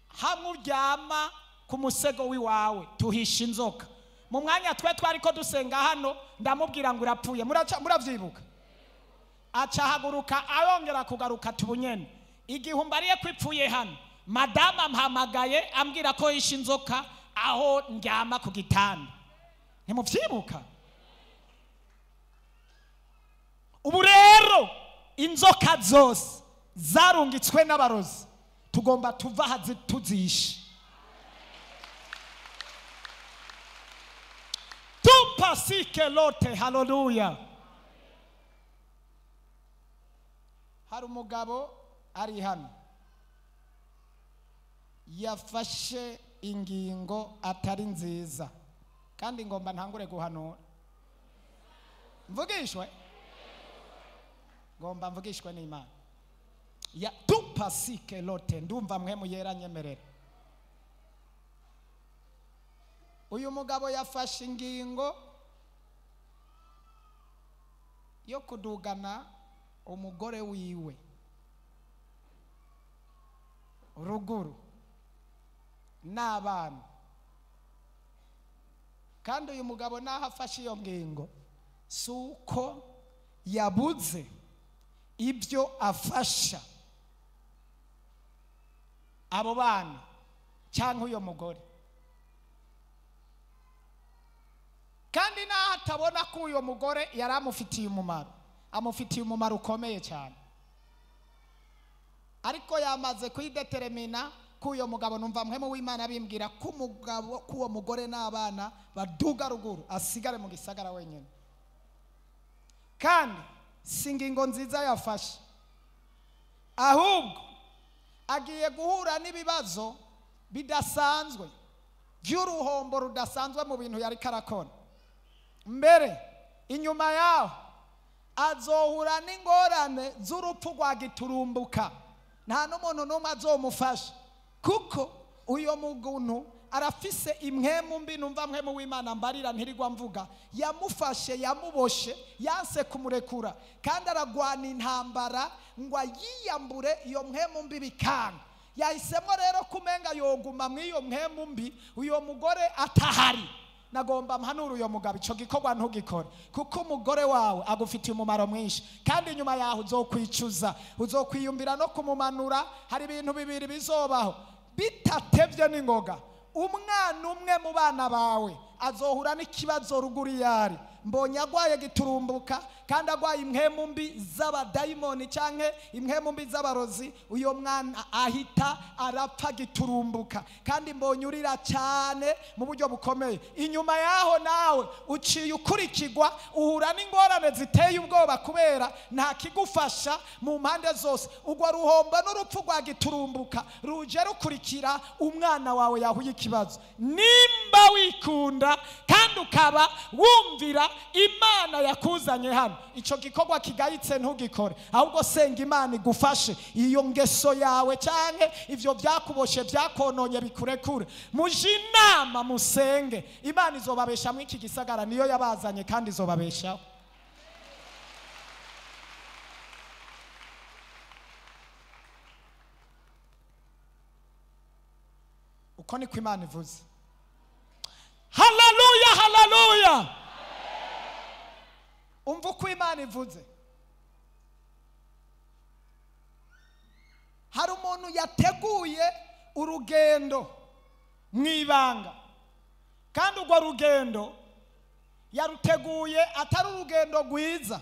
hamwe uryama ku musego w'iwawe tuhisha inzoka. Mu mwanya twe twariko dusenga hano ndamubwira ngo irapfuye. Muravyibuka? Aca ahaguruka arongera kugaruka tubunyene. Igihe umbariye ko ipfuye hano, madamu ampamagaye ambwira ko yishe inzoka aho ndyama ku gitanda. Ntimuvyibuka? Ubu rero inzoka zose zarungitswe n'abarozi tugomba tuva aha tuzishe. Tupasike lote. Haleluya. Hari umugabo ari hano yafashe ingingo atari nziza, kandi ngomba ntangure guhanura. Mvugishwe? Ngomba mvugishwe n'Imana. Ya tupasike lote. Ndumva mwe muyera nyemerera. Uyu mugabo yafashe ingingo yo kudugana umugore wiwe ruguru n'abana. Kandi uyu mugabo naho afashe iyo ngingo si uko yabuze ibyo afasha abo bana cyangwa uyo mugore, kandi naho atabona ko uyo mugore yari amufitiye umumaro, amufitiye umumaro ukomeye cyane, ariko yamaze kuyidetermina ko uyo mugabo, numva mpwemu w'Imana bimbwira ko umugabo, ko uwo mugore n'abana baduga ruguru asigare mu gisagara wenyine. Kandi si ingingo nziza yafashe, ahubwo agiye guhura n'ibibazo bidasanzwe by'uruhombo rudasanzwe mu bintu yari karakora. Mbere inyuma yaho azohura n'ingorane z'urupfu rwa giturumbuka, nta n'umuntu n'umwe azomufasha, kuko uyo muguntu arafise impwemu mbi. Numva mpwemu w'Imana mbarira ntirigwa mvuga, yamufashe yamuboshe yanse kumurekura, kandi aragwana intambara ngo ayiyambure iyo mpwemu mbi bikanga. Yahisemo rero kumenga yoguma mw'iyo mpwemu mbi uyo mugore atahari. Nagomba mpanura uyo mugabo, ico gikorwa ntugikore, kuko umugore wawe agufitiye umumaro mwinshi, kandi inyuma yaho uzokwicuza, uzokwiyumvira no kumumanura. Hari ibintu bibiri bizobaho bitatevye n'ingoga. Umwana umwe mu bana bawe azohura n'ikibazo ruguru yari mbonye agwaye giturumbuka, kandi agwaye impwemu mbi z'abadayimoni canke impwemu mbi z'abarozi. Uyo mwana ahita arapfa giturumbuka, kandi mbonye urira cyane mu buryo bukomeye. Inyuma yaho nawe uciye ukurikirwa, uhura n'ingorane ziteye ubwoba kubera nta kigufasha mu mpande zose. Urwo ruhombo n'urupfu rwa giturumbuka ruje rukurikira umwana wawe yahuye ikibazo. Nimba wikunda kandi ukaba wumvira Imana yakuzanye hano, ico gikorwa kigayitse ntugikore, ahubwo senga Imana igufashe iyo ngeso yawe canke ivyo byakuboshe byakononye bikurekure. Muje inama musenge, Imana izobabesha mw'iki gisagara, niyo yabazanye kandi izobabeshaho. Uko niko Imana ivuze. Haleluya, haleluya. Umva uko Imana ivuze. Hari umuntu yateguye urugendo mu ibanga, kandi urwo rugendo yaruteguye atari urugendo rwiza,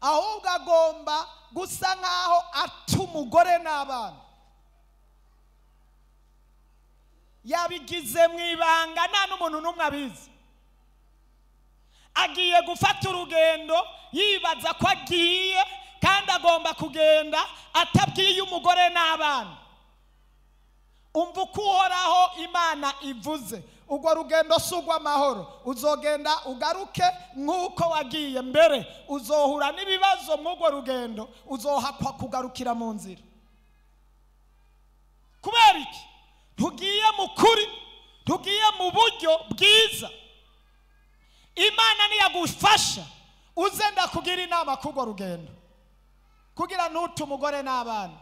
ahubwo agomba gusa nkaho ata umugore n'abana. Yabigize mu ibanga, nta n'umuntu n'umwe abizi. Agiye gufata urugendo yibaza ko agiye, kandi agomba kugenda atabwiye umugore n'abana. Umva uko Uhoraho Imana ivuze. Urwo rugendo si urw'amahoro, uzogenda ugaruke nk'uko wagiye mbere, uzohura n'ibibazo mw'urwo rugendo, uzohakwa kugarukira mu nzira. Kubera iki? Tugiye mu kuri, tugiye mu buryo bwiza. Imana niyagufasha uze ndakugira inama k'urwo rugendo, kugira ntute umugore n'abana.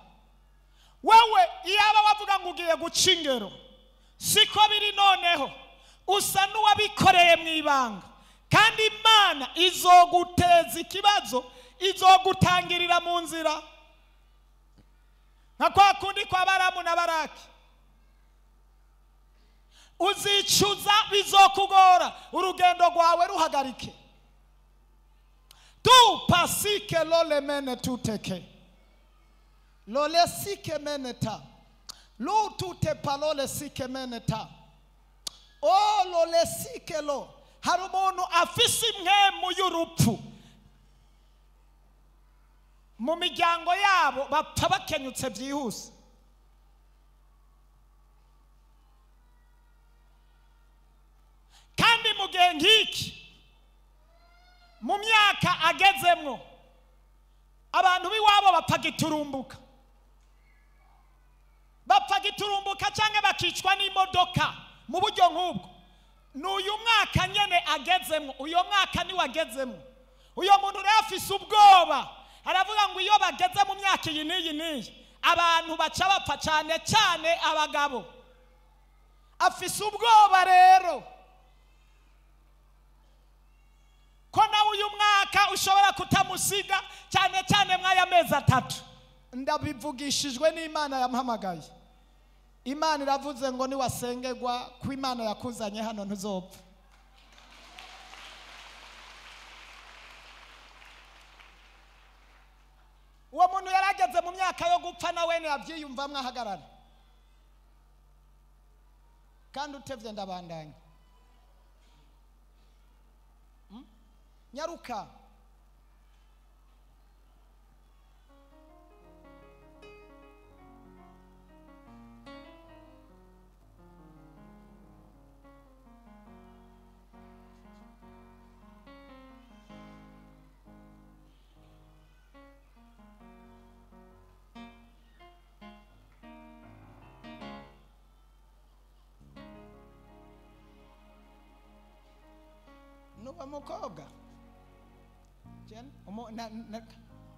Wewe iyaba wavuga ngo ugiye guca ingero, Siko biri noneho usa n'uwabikoreye mu ibanga, kandi Imana izoguteza ikibazo, izogutangirira mu nzira nka kwa kundi kwa Baramu na Baraki. Uzicuza, bizokugora, urugendo rwawe ruhagarike. Tu pasike lole mene tuteke lole sike mene ta lu tute palole sike mene ta o lole sike lo. Hari umuntu afise impwemu y'urupfu mu miryango yabo, bapfa bakenyutse byihuse. Kandi mu gihe nk'iki, mu myaka agezemwo, abantu b'iwabo bapfa giturumbuka, bapfa giturumbuka cyangwa bakicwa n'imodoka mu buryo nk'ubwo. N'uyu mwaka nyene agezemwo, uyu mwaka niwe agezemwo. Uyu muntu rero afise ubwoba, aravuga ngo iyo bageze mu myaka iyi n'iyi n'iyi, abantu baca bapfa, cyane cyane abagabo. Afise ubwoba rero ko nawe uyu mwaka ushobora kutamusiga, cyane cyane mw'aya mezi 3. Ndabivugishijwe n'Imana yampamagaye. Imana iravuze ngo niwasengerwa ko Imana yakuzanye hano ntuzopfa. Uwo muntu yarageze mu myaka yo gupfa, nawe yabyiyumvamwo ahagarara. Kandi utevye ndabandanya. Nyaruka. Nuba mukobwa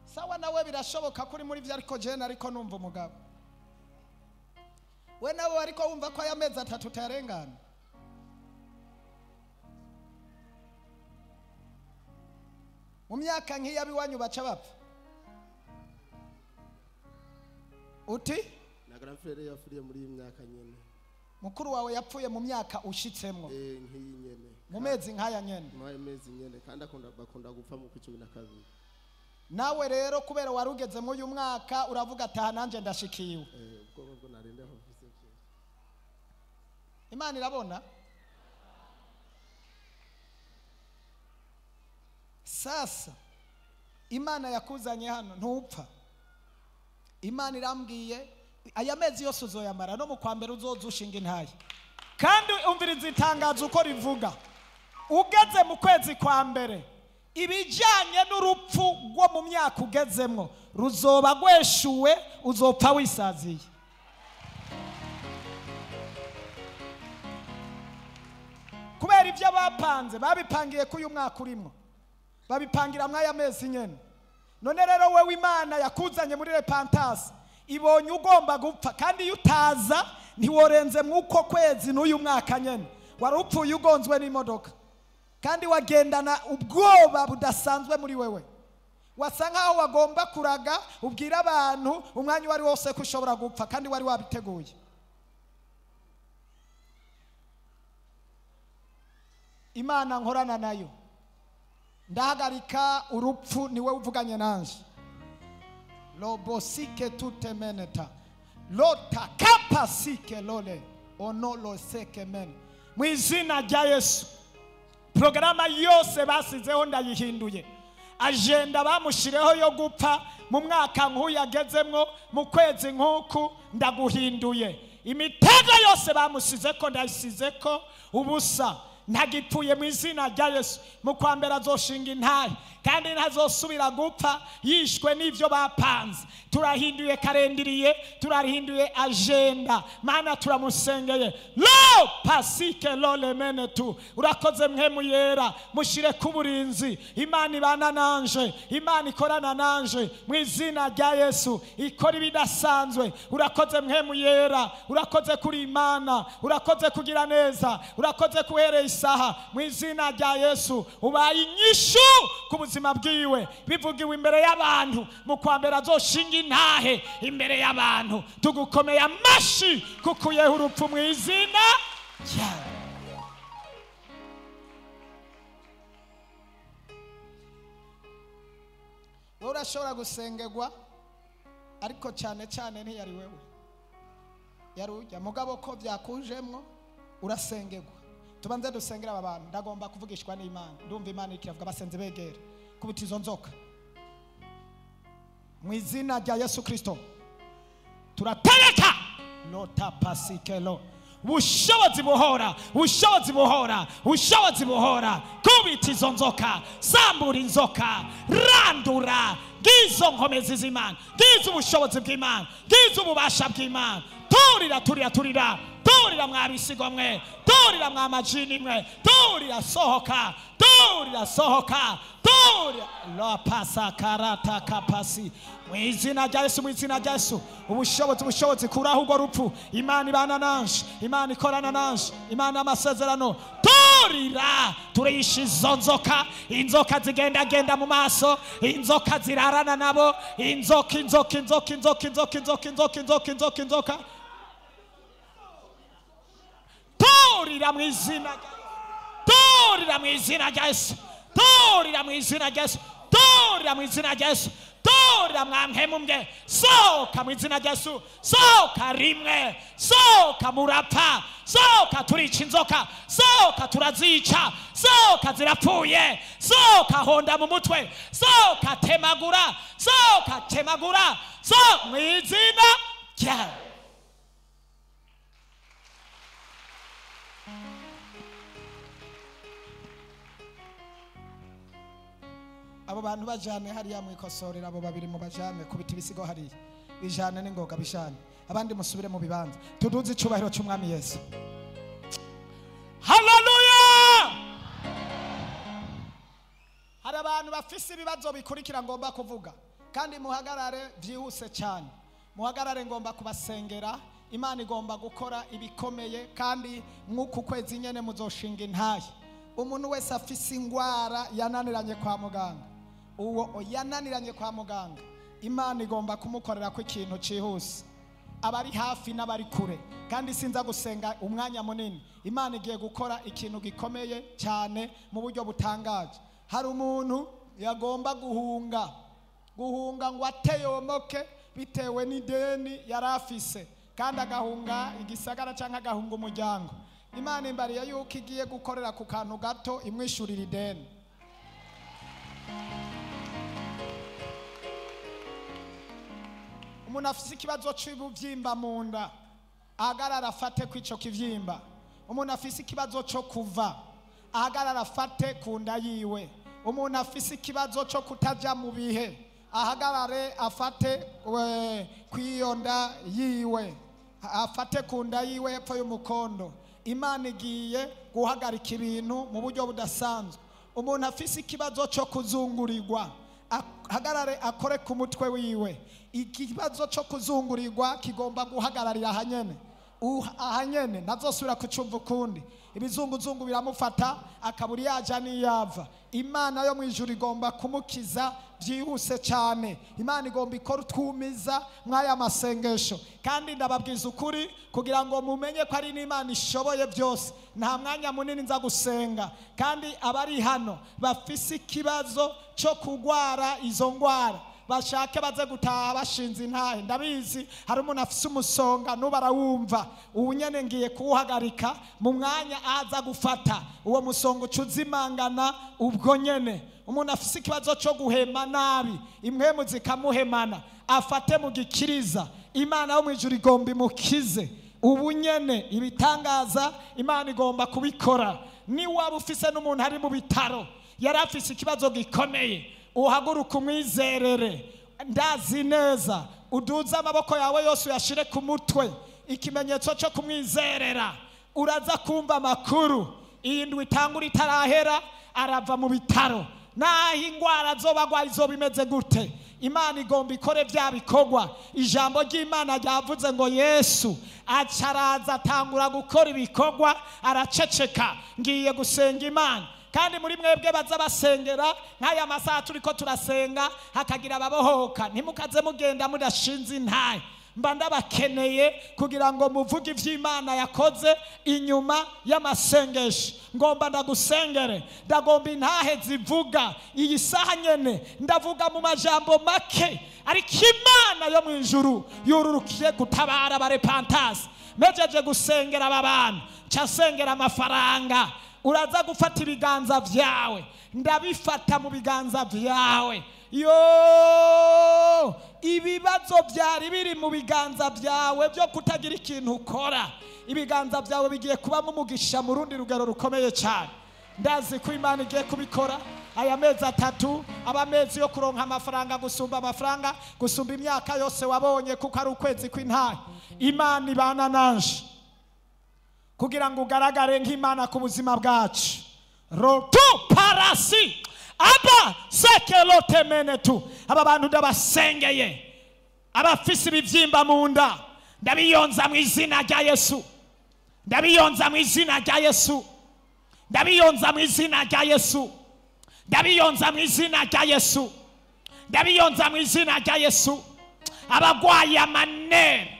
sawa nawe birashoboka kuri muri vyo, ariko jene ariko numva umugabo we nawe ariko wumva ko aya mezi 3 utayarengana. Mu myaka nk'iyabiwanyu baca bapfa. Uti na grand frère yapfiriye muri iyi myaka nyene. Mukuru wawe yapfuye mu myaka ushitsemwo? Nk'iyi nyene, mu mezi nk'aya nyene, mu mezi nyene, kandi bakunda gupfa mu 12. Nawe rero kubera warugeze mu uyu mwaka uravuga ataha nanje ndashikiwe. Ubwoba bwo narinde mfise. Imana irabona. Sasa Imana yakuzanye hano ntupfa. Imana irambwiye aya mezi yose uzoyamara, no mu kwa mbere uzoza ushinga intaye. Kandi umviriza itangazo uko rivuga. Ugeze mu kwezi kwa mbere, ibijyanye n'urupfu rwo mu myaka ugezemwo ruzoba rweshuwe, uzopfa wisaziye. Kubera ibyo bapanze, babipangiye ko uyu mwaka urimo, babipangira mw'aya mezi nyene. None rero wewe Imana yakuzanye muri repentance ibonye ugomba gupfa, kandi iyo utaza ntiworenze mw'uko kwezi n'uyu mwaka nyene. Wari upfuye ugonzwe n'imodoka, kandi wagendana ubwoba budasanzwe muri wewe. Wasa nkaho wagomba kuraga ubwira abantu umwanya wari wose ko ushobora gupfa, kandi wari wabiteguye. Imana nkorana nayo, ndahagarika urupfu, niwe uvuganye nanje. Lobosike tutemeneta lota kapasike lole ono loseke men. Mu izina rya Yesu, programa yose basizeho ndayihinduye. Agenda bamushireho yo gupfa mu mwaka nk'uyu agezemwo, mu kwezi nk'uku ndaguhinduye. Imitego yose bamusizeko ndayisizeko ubusa. Ntagipfuye mu izina rya Yesu. Mu kwa mbere azoshinga intahe, kandi ntazosubira gupfa yishwe n'ivyo bapanze. Turahinduye karendiriye, turahinduye agenda. Mana turamusengeye. Lo pasike lo lemene tu. Urakoze Mpwemu Yera, mushire ku burinzi. Imana ibana nanje, Imana ikorana nanje mu izina rya Yesu, ikora ibidasanzwe. Urakoze Mpwemu Yera, urakoze kuri Imana, urakoze kugira neza, urakoze kuhereye isaha mu izina rya Yesu. Ubaye inyishu ku buzima bwiwe, bivugiwe imbere y'abantu. Mu kwa mbere azoshinga intahe imbere y'abantu. Tugukomeye amashi kukuyeho urupfu mu izina ryawe. Wowe urashobora gusengerwa, ariko cyane cyane ntiyari wewe, yari ujya mugabo ko byakujemwo urasengerwa. Tubanze dusengera aba bantu. Ndagomba kuvugishwa n'Imana, ndumva Imana ikiravuga. Basenze begere kubita izo nzoka mu izina rya Yesu Kristo. Turatereka lota pasikelo. Ubushobozi buhora, ubushobozi buhora, ubushobozi buhora. Kubita izo nzoka, sambura inzoka, randura ngizo nkomezi z'Imana, ngizo ubushobozi bw'Imana, ngizo ububasha bw'Imana. Turira, turira, turira, turira mwabisigo mwe, turira mwamajini mwe, turira sohoka, turira sohoka, turira lo pasa karata kapasi. Mu izina rya Yesu, mu izina rya Yesu. Ubushobozi, ubushobozi, kuraho urwo rupfu. Imana ibana nanje, Imana ikorana nanje, Imana amasezerano. Turira, turisha izo nzoka, inzoka zigendagenda mu maso, inzoka zirarana nabo, inzoka, inzoka, inzoka, inzoka, inzoka, inzoka, inzoka, inzoka, inzoka, inzoka. Turira mu izina rya Yesu, turira mu izina rya Yesu, turira mu izina rya Yesu, turira mu izina rya Yesu. Turira mwamhemu mwe, sohoka mu izina rya Yesu, sohoka rimwe, sohoka murapfa, sohoka turica inzoka, sohoka turazica, sohoka zirapfuye, sohoka honda mu mutwe, sohoka temagura, sohoka temagura, sohoka mu izina rya. Abo bantu bajane hariya mwikosorera, abo babiri mu bajane kubita ibisigo hariya, bijane n'ingoga bijane, abandi musubire mu bibanza. Tuduze icubahiro cy'Umwami Yesu. Haleluya! Hari abantu bafise ibibazo bikurikira ngomba kuvuga, kandi muhagarare byihuse cyane. Muhagarare, ngomba kubasengera. Imana igomba gukora ibikomeye, kandi nk'uku kwezi nyene muzoshinga intahe. Umuntu wese afise ingwara yananiranye kwa muganga, uwo yananiranye kwa muganga, Imana igomba kumukorera ko ikintu cihuse. Abari hafi n'abari kure, kandi sinza gusenga umwanya munini. Imana igiye gukora ikintu gikomeye cyane mu buryo butangaje. Hari umuntu yagomba guhunga ngo ateyomoke bitewe n'ideni yari afise, kandi agahunga igisagara cyangwa agahunga umuryango. Imana imbariye yuko igiye gukorera ku kantu gato imwishurira ideni. Umuntu afise ikibazo cy'ubuvyimba mu nda, ahagarara afate kw'ico kivyimba. Umuntu afise ikibazo cyo kuva, ahagarara afate ku nda yiwe. Umuntu afise ikibazo cyo kutaja mu bihe, ahagarare afate kw'iyo nda yiwe, afate ku nda yiwe hepfo y'umukondo. Imana igiye guhagarika ibintu mu buryo budasanzwe. Umuntu afise ikibazo cyo kuzungurirwa, ahagarare akore ku mutwe wiwe. Ikibazo cyo kuzungurirwa kigomba guhagararira ahanyene, ahanyene ntazosubira kucumva ukundi. Ibizunguzungu biramufata akaburi yaja niyava. Imana yo mu ijuru igomba kumukiza byihuse cyane. Imana igomba ikora utwumiza mwaya masengesho, kandi ndababwiza ukuri kugira ngo mumenye ko ari n'Imana ishoboye byose. Nta mwanya munini nza gusenga, kandi abari hano bafise ikibazo cyo kugwara izo ngwara bashake baze gutaha bashinze intahe. Ndabizi hari umuntu afise umusonga nuba arawumva, ubu nyene ngiye kuwuhagarika mu mwanya aza gufata uwo musonga ucuzimangana ubwo nyene. Umuntu afise ikibazo cyo guhema nabi, impwemu zikamuhemana, afate mu gikiriza. Imana yo mu ijuru igomba imukize ubu nyene. Ibitangaza Imana igomba kubikora. Ni waba ufise n'umuntu ari mu bitaro yari afise ikibazo gikomeye, uhaguruke umwizerere. Ndazi neza, uduze amaboko yawe yose uyashire ku mutwe, ikimenyetso cyo kumwizerera. Uraza kumva amakuru iyi ndwi itangura itarahera, arava mu bitaro. Naho ingwara zoba agwaye izoba imeze gute, Imana igomba ikore bya bikorwa. Ijambo ry'Imana ryavuze ngo Yesu acaraza atangura gukora ibikorwa, araceceka. Ngiye gusenga Imana, kandi muri mwebwe baza basengera nk'aya masaha turiko turasenga, hakagira ababohoka, ntimukaze mugenda mudashinze intahe. Mba ndabakeneye kugira ngo muvuge ivy'Imana yakoze inyuma y'amasengesho. Ngomba ndagusengere, ndagomba intahe zivuga iyi saha nyene. Ndavuga mu majambo make, ariko Imana yo mu ijuru yururukiye gutabara abarepantasi. Mejeje gusengera aba bantu, nca nsengera amafaranga. Uraza gufata ibiganza vyawe, ndabifata mu biganza vyawe. Yo, ibibazo byari biri mu biganza byawe byo kutagira ikintu ukora, ibiganza byawe bigiye kubamo umugisha mu rundi rugero rukomeye cyane. Ndazi ko Imana igiye kubikora. Aya mezi 3 aba amezi yo kuronka amafaranga, gusumba amafaranga, gusumba imyaka yose wabonye, kuko ari ukwezi kw'intahe. Imana ibana nanje kugira ngo ugaragare nk'Imana ku buzima bwacu. Rotu parasi aba sekelote menetu. Aba bantu ndabasengeye, abafise ibivyimba mu nda ndabiyonza mu izina rya Yesu, ndabiyonza mu izina rya Yesu, ndabiyonza mu izina rya Yesu, ndabiyonza mu izina rya Yesu, ndabiyonza mu izina rya Yesu. Abagwaye amanere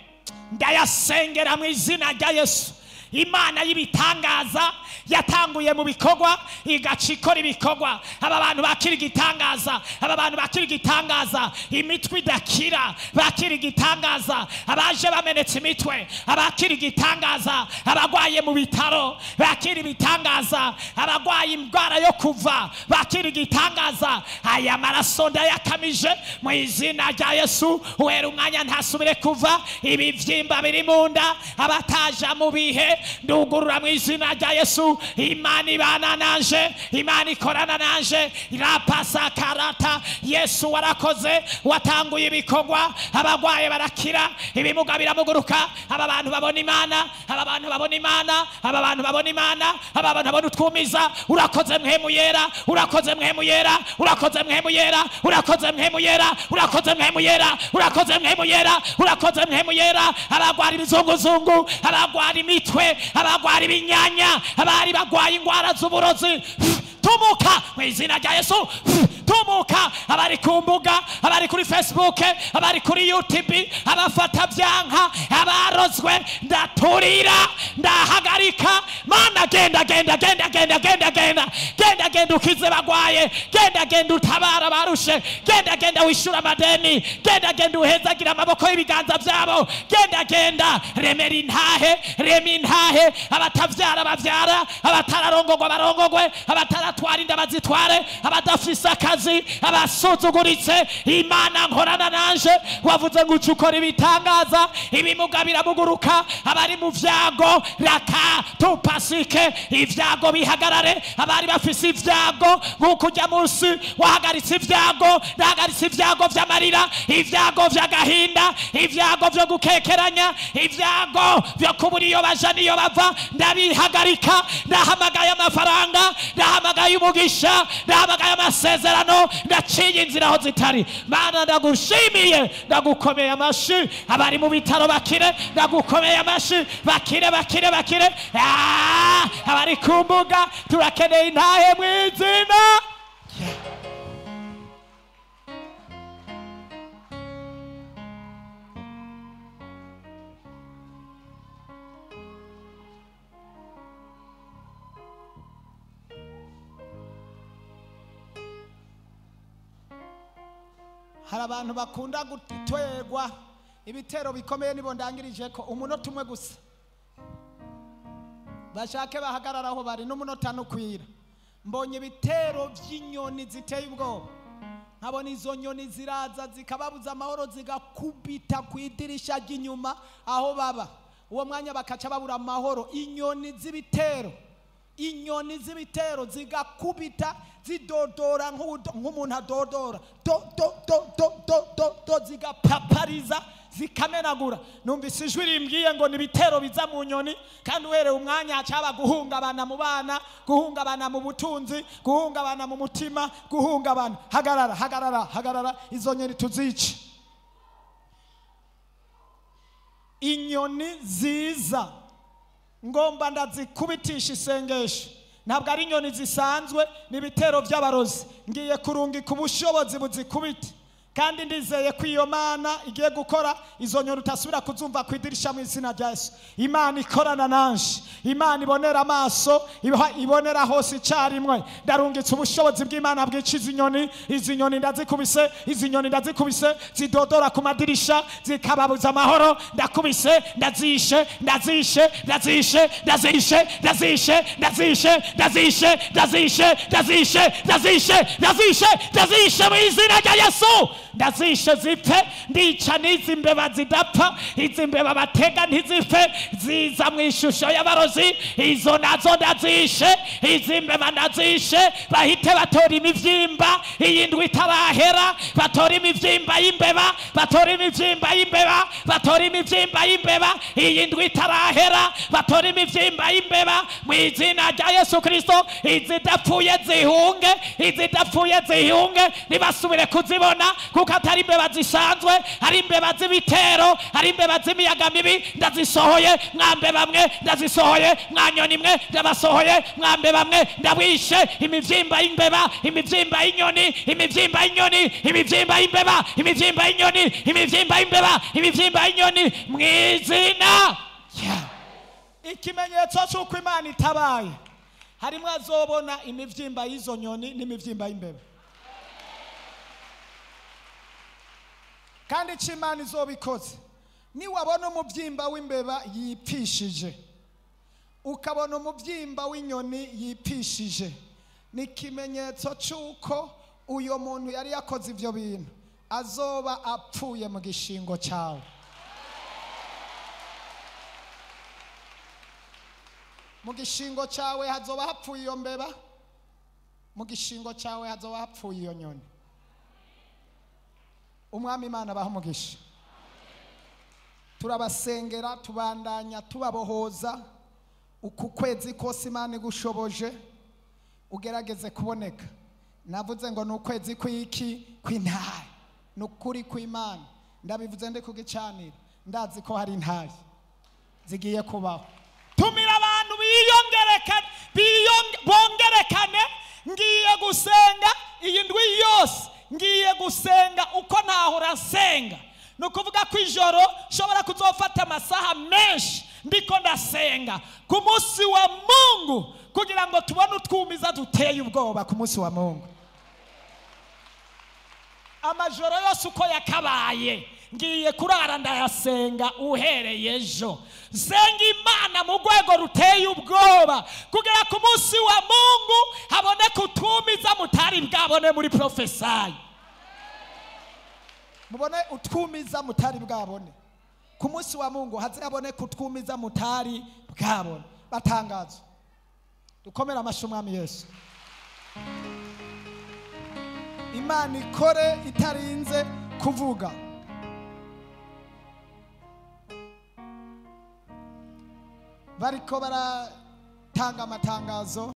ndayasengera mu izina rya Yesu. Imana y'ibitangaza yatanguye mu bikorwa igaca ikora ibikorwa. Aba bantu bakira igitangaza, aba bantu bakira igitangaza, imitwe idakira bakira igitangaza, abaje bamenetse imitwe abakira igitangaza, abagwaye mu bitaro bakira ibitangaza, abagwaye indwara yo kuva bakira igitangaza. Aya maraso ndayakamije mu izina rya Yesu. Uhera umwanya ntasubire kuva ibivyimba biri mu nda, abataja mu bihe ndugurura mu izina rya Yesu. Imana ibana nanje, Imana ikorana nanje. Rapasa karata. Yesu warakoze, watanguye ibikorwa, abagwaye barakira, ibimuga biramuguruka. Aba bantu babona Imana, aba bantu babona Imana, aba bantu babona Imana, aba bantu babona utwumiza. Urakoze Mpwemu Yera, urakoze Mpwemu Yera, urakoze Mpwemu Yera, urakoze Mpwemu Yera, urakoze Mpwemu Yera, urakoze Mpwemu Yera, urakoze Mpwemu Yera. Abagwara ibizunguzungu, abagwara imitwe, abagwara ibinyanya, abari bagwaye ingwara z'uburozi, tumuka mu izina rya Yesu, tumuka. Abari ku mbuga, abari kuri Facebook, abari kuri YouTube, abafata byanka, abarozwe, ndaturira, ndahagarika. Mana genda genda genda genda genda genda genda genda ukize bagwaye, genda genda utabara barushe, genda genda wishura amadeni, genda genda uhezagira amaboko y'ibiganza byabo, genda genda remera intahe, rema intahe. Abatavyara bavyara, abatararongogwa barongogwe, abataratwara inda bazitware, abadafise akazi, abasuzuguritse. Imana nkorana nanje, wavuze ngo uca ukora ibitangaza, ibimuga biramuguruka, abari mu vyago raka tupasike, ivyago bihagarare. Abari bafise ivyago nkuko ujya munsi wahagaritse ivyago, ndahagaritse ivyago vy'amarira, ivyago vy'agahinda, ivyago vyo gukekeranya, ivyago vyo kubura iyo baja n'iyo bava, ndabihagarika. Ndahamagaye amafaranga, ndahamagaye umugisha, ndahamagaye amasezerano, ndaciye inzira aho zitari. Mana ndagushimiye, ndagukomeye amashi. Abari mu bitaro bakire, ndagukomeye amashi, bakire bakire bakire. Abari ku mbuga turakeneye intahe mu izina. Hari abantu bakunda gutwerwa ibitero bikomeye, nibo ndangirije ko umunota umwe gusa bashake bahagarara aho bari n'umunota nukwira. Mbonye ibitero by'inyoni ziteye ubwoba, nkabona izo nyoni ziraza zikababuza amahoro, zigakubita ku idirisha ry'inyuma aho baba, uwo mwanya bakaca babura amahoro. Inyoni z'ibitero Inyoni z'ibitero zigakubita zidodora nk'umuntu adodora do do do do do do do, zigapapariza zikamenagura. Numvise ijwi rimbwiye ngo ni ibitero biza mu nyoni, kandi uhereye umwanya cyaba guhungabana mu bana, guhungabana mu butunzi, guhungabana mu mutima, guhungabana. Hagarara, hagarara, hagarara, izo nyoni tuzice. Inyoni ziza ngomba ndazikubitisha isengesho. Ntabwo ari inyoni zisanzwe, ni ibitero by'abarozi. Ngiye kurungika ubushobozi buzikubite, kandi ndizeye ko iyo Mana igiye gukora izo nyoni utasubira kuzumva ku idirisha mu izina rya Yesu. Imana ikorana nanje, Imana ibonera amaso, ibonera hose icyarimwe. Ndarungitse ubushobozi bw'Imana bwica izi nyoni. Izi nyoni ndazikubise, izi nyoni ndazikubise, zidodora ku madirisha zikababuza amahoro. Ndakubise, ndazishe, ndazishe, ndazishe, ndazishe, ndazishe, ndazishe, ndazishe, ndazishe, ndazishe, ndazishe, ndazishe, ndazishe mu izina rya Yesu. Ndazishe zipfe. Ndica n'izi mbeba zidapfa, izi mbeba batega ntizipfe, ziza mu ishusho y'abarozi. Izo nazo ndazishe, izi mbeba ndazishe. Bahite batora imivyimba, iyi ndwi itarahera. Batora imivyimba y'imbeba, batora imivyimba y'imbeba, batora imivyimba y'imbeba, iyi ndwi itarahera. Batora imivyimba y'imbeba mu izina rya Yesu Kristo. Izidapfuye zihunge, izidapfuye zihunge, ntibasubire kuzibona, kuko atari imbeba zisanzwe, ari imbeba z'ibitero, ari imbeba z'imiyaga mibi. Ndazisohoye mwambe bamwe, ndazisohoye mwanyoni mwe, ndabasohoye mwambe bamwe, ndabwishe imivyimba y'imbeba, imivyimba y'inyoni, imivyimba y'inyoni, imivyimba y'imbeba, imivyimba y'inyoni, imivyimba y'imbeba, imivyimba y'inyoni mu izina. Ikimenyetso cy'uko Imana itabaye, harimo azobona imivyimba y'izo nyoni n'imivyimba y'imbeba. Kandi icyo Imana izobikoze, niwabona umubyimba w'imbeba yipfishije, ukabona umubyimba w'inyoni yipfishije, ni ikimenyetso cy'uko uyo muntu yari yakoze ibyo bintu azoba apfuye mu gishingo cyawe. Mu gishingo cyawe hazoba hapfuye iyo mbeba, mu gishingo cyawe hazoba hapfuye iyo nyoni. Umwami Imana abaha umugisha. Turabasengera, tubandanya tubabohoza. Uku kwezi kose Imana igushoboje ugerageze kuboneka. Navuze ngo ni ukwezi kw'iki? Kw'intare. Ni ukuri kw'Imana. Ndabivuze ndi kugicanira, ndazi ko hari intare zigiye kubaho. Tumira abantu biyongerekane, bongerekane. Ngiye gusenga iyi ndwi yose, ngiye gusenga uko ntahora nsenga. Ni ukuvuga ko ijoro nshobora kuzofata amasaha menshi ndiko ndasenga ku munsi wa Mungu, kugira ngo tubone utwumiza duteye ubwoba ku munsi wa Mungu. Amajoro yose uko yakabaye ngiye kurara ndayasenga uhereye ejo. Senga Imana mu rwego ruteye ubwoba, kugira ku munsi wa Mungu haboneke utwumiza mutari bwabone muri profesayi. Mubone utwumiza mutari bwabone ku munsi wa Mungu, haze haboneke utwumiza mutari bwabone. Batangazo, dukomere amashyi Umwami Yesu. Imana ikore itarinze kuvuga. Bariko baratanga amatangazo.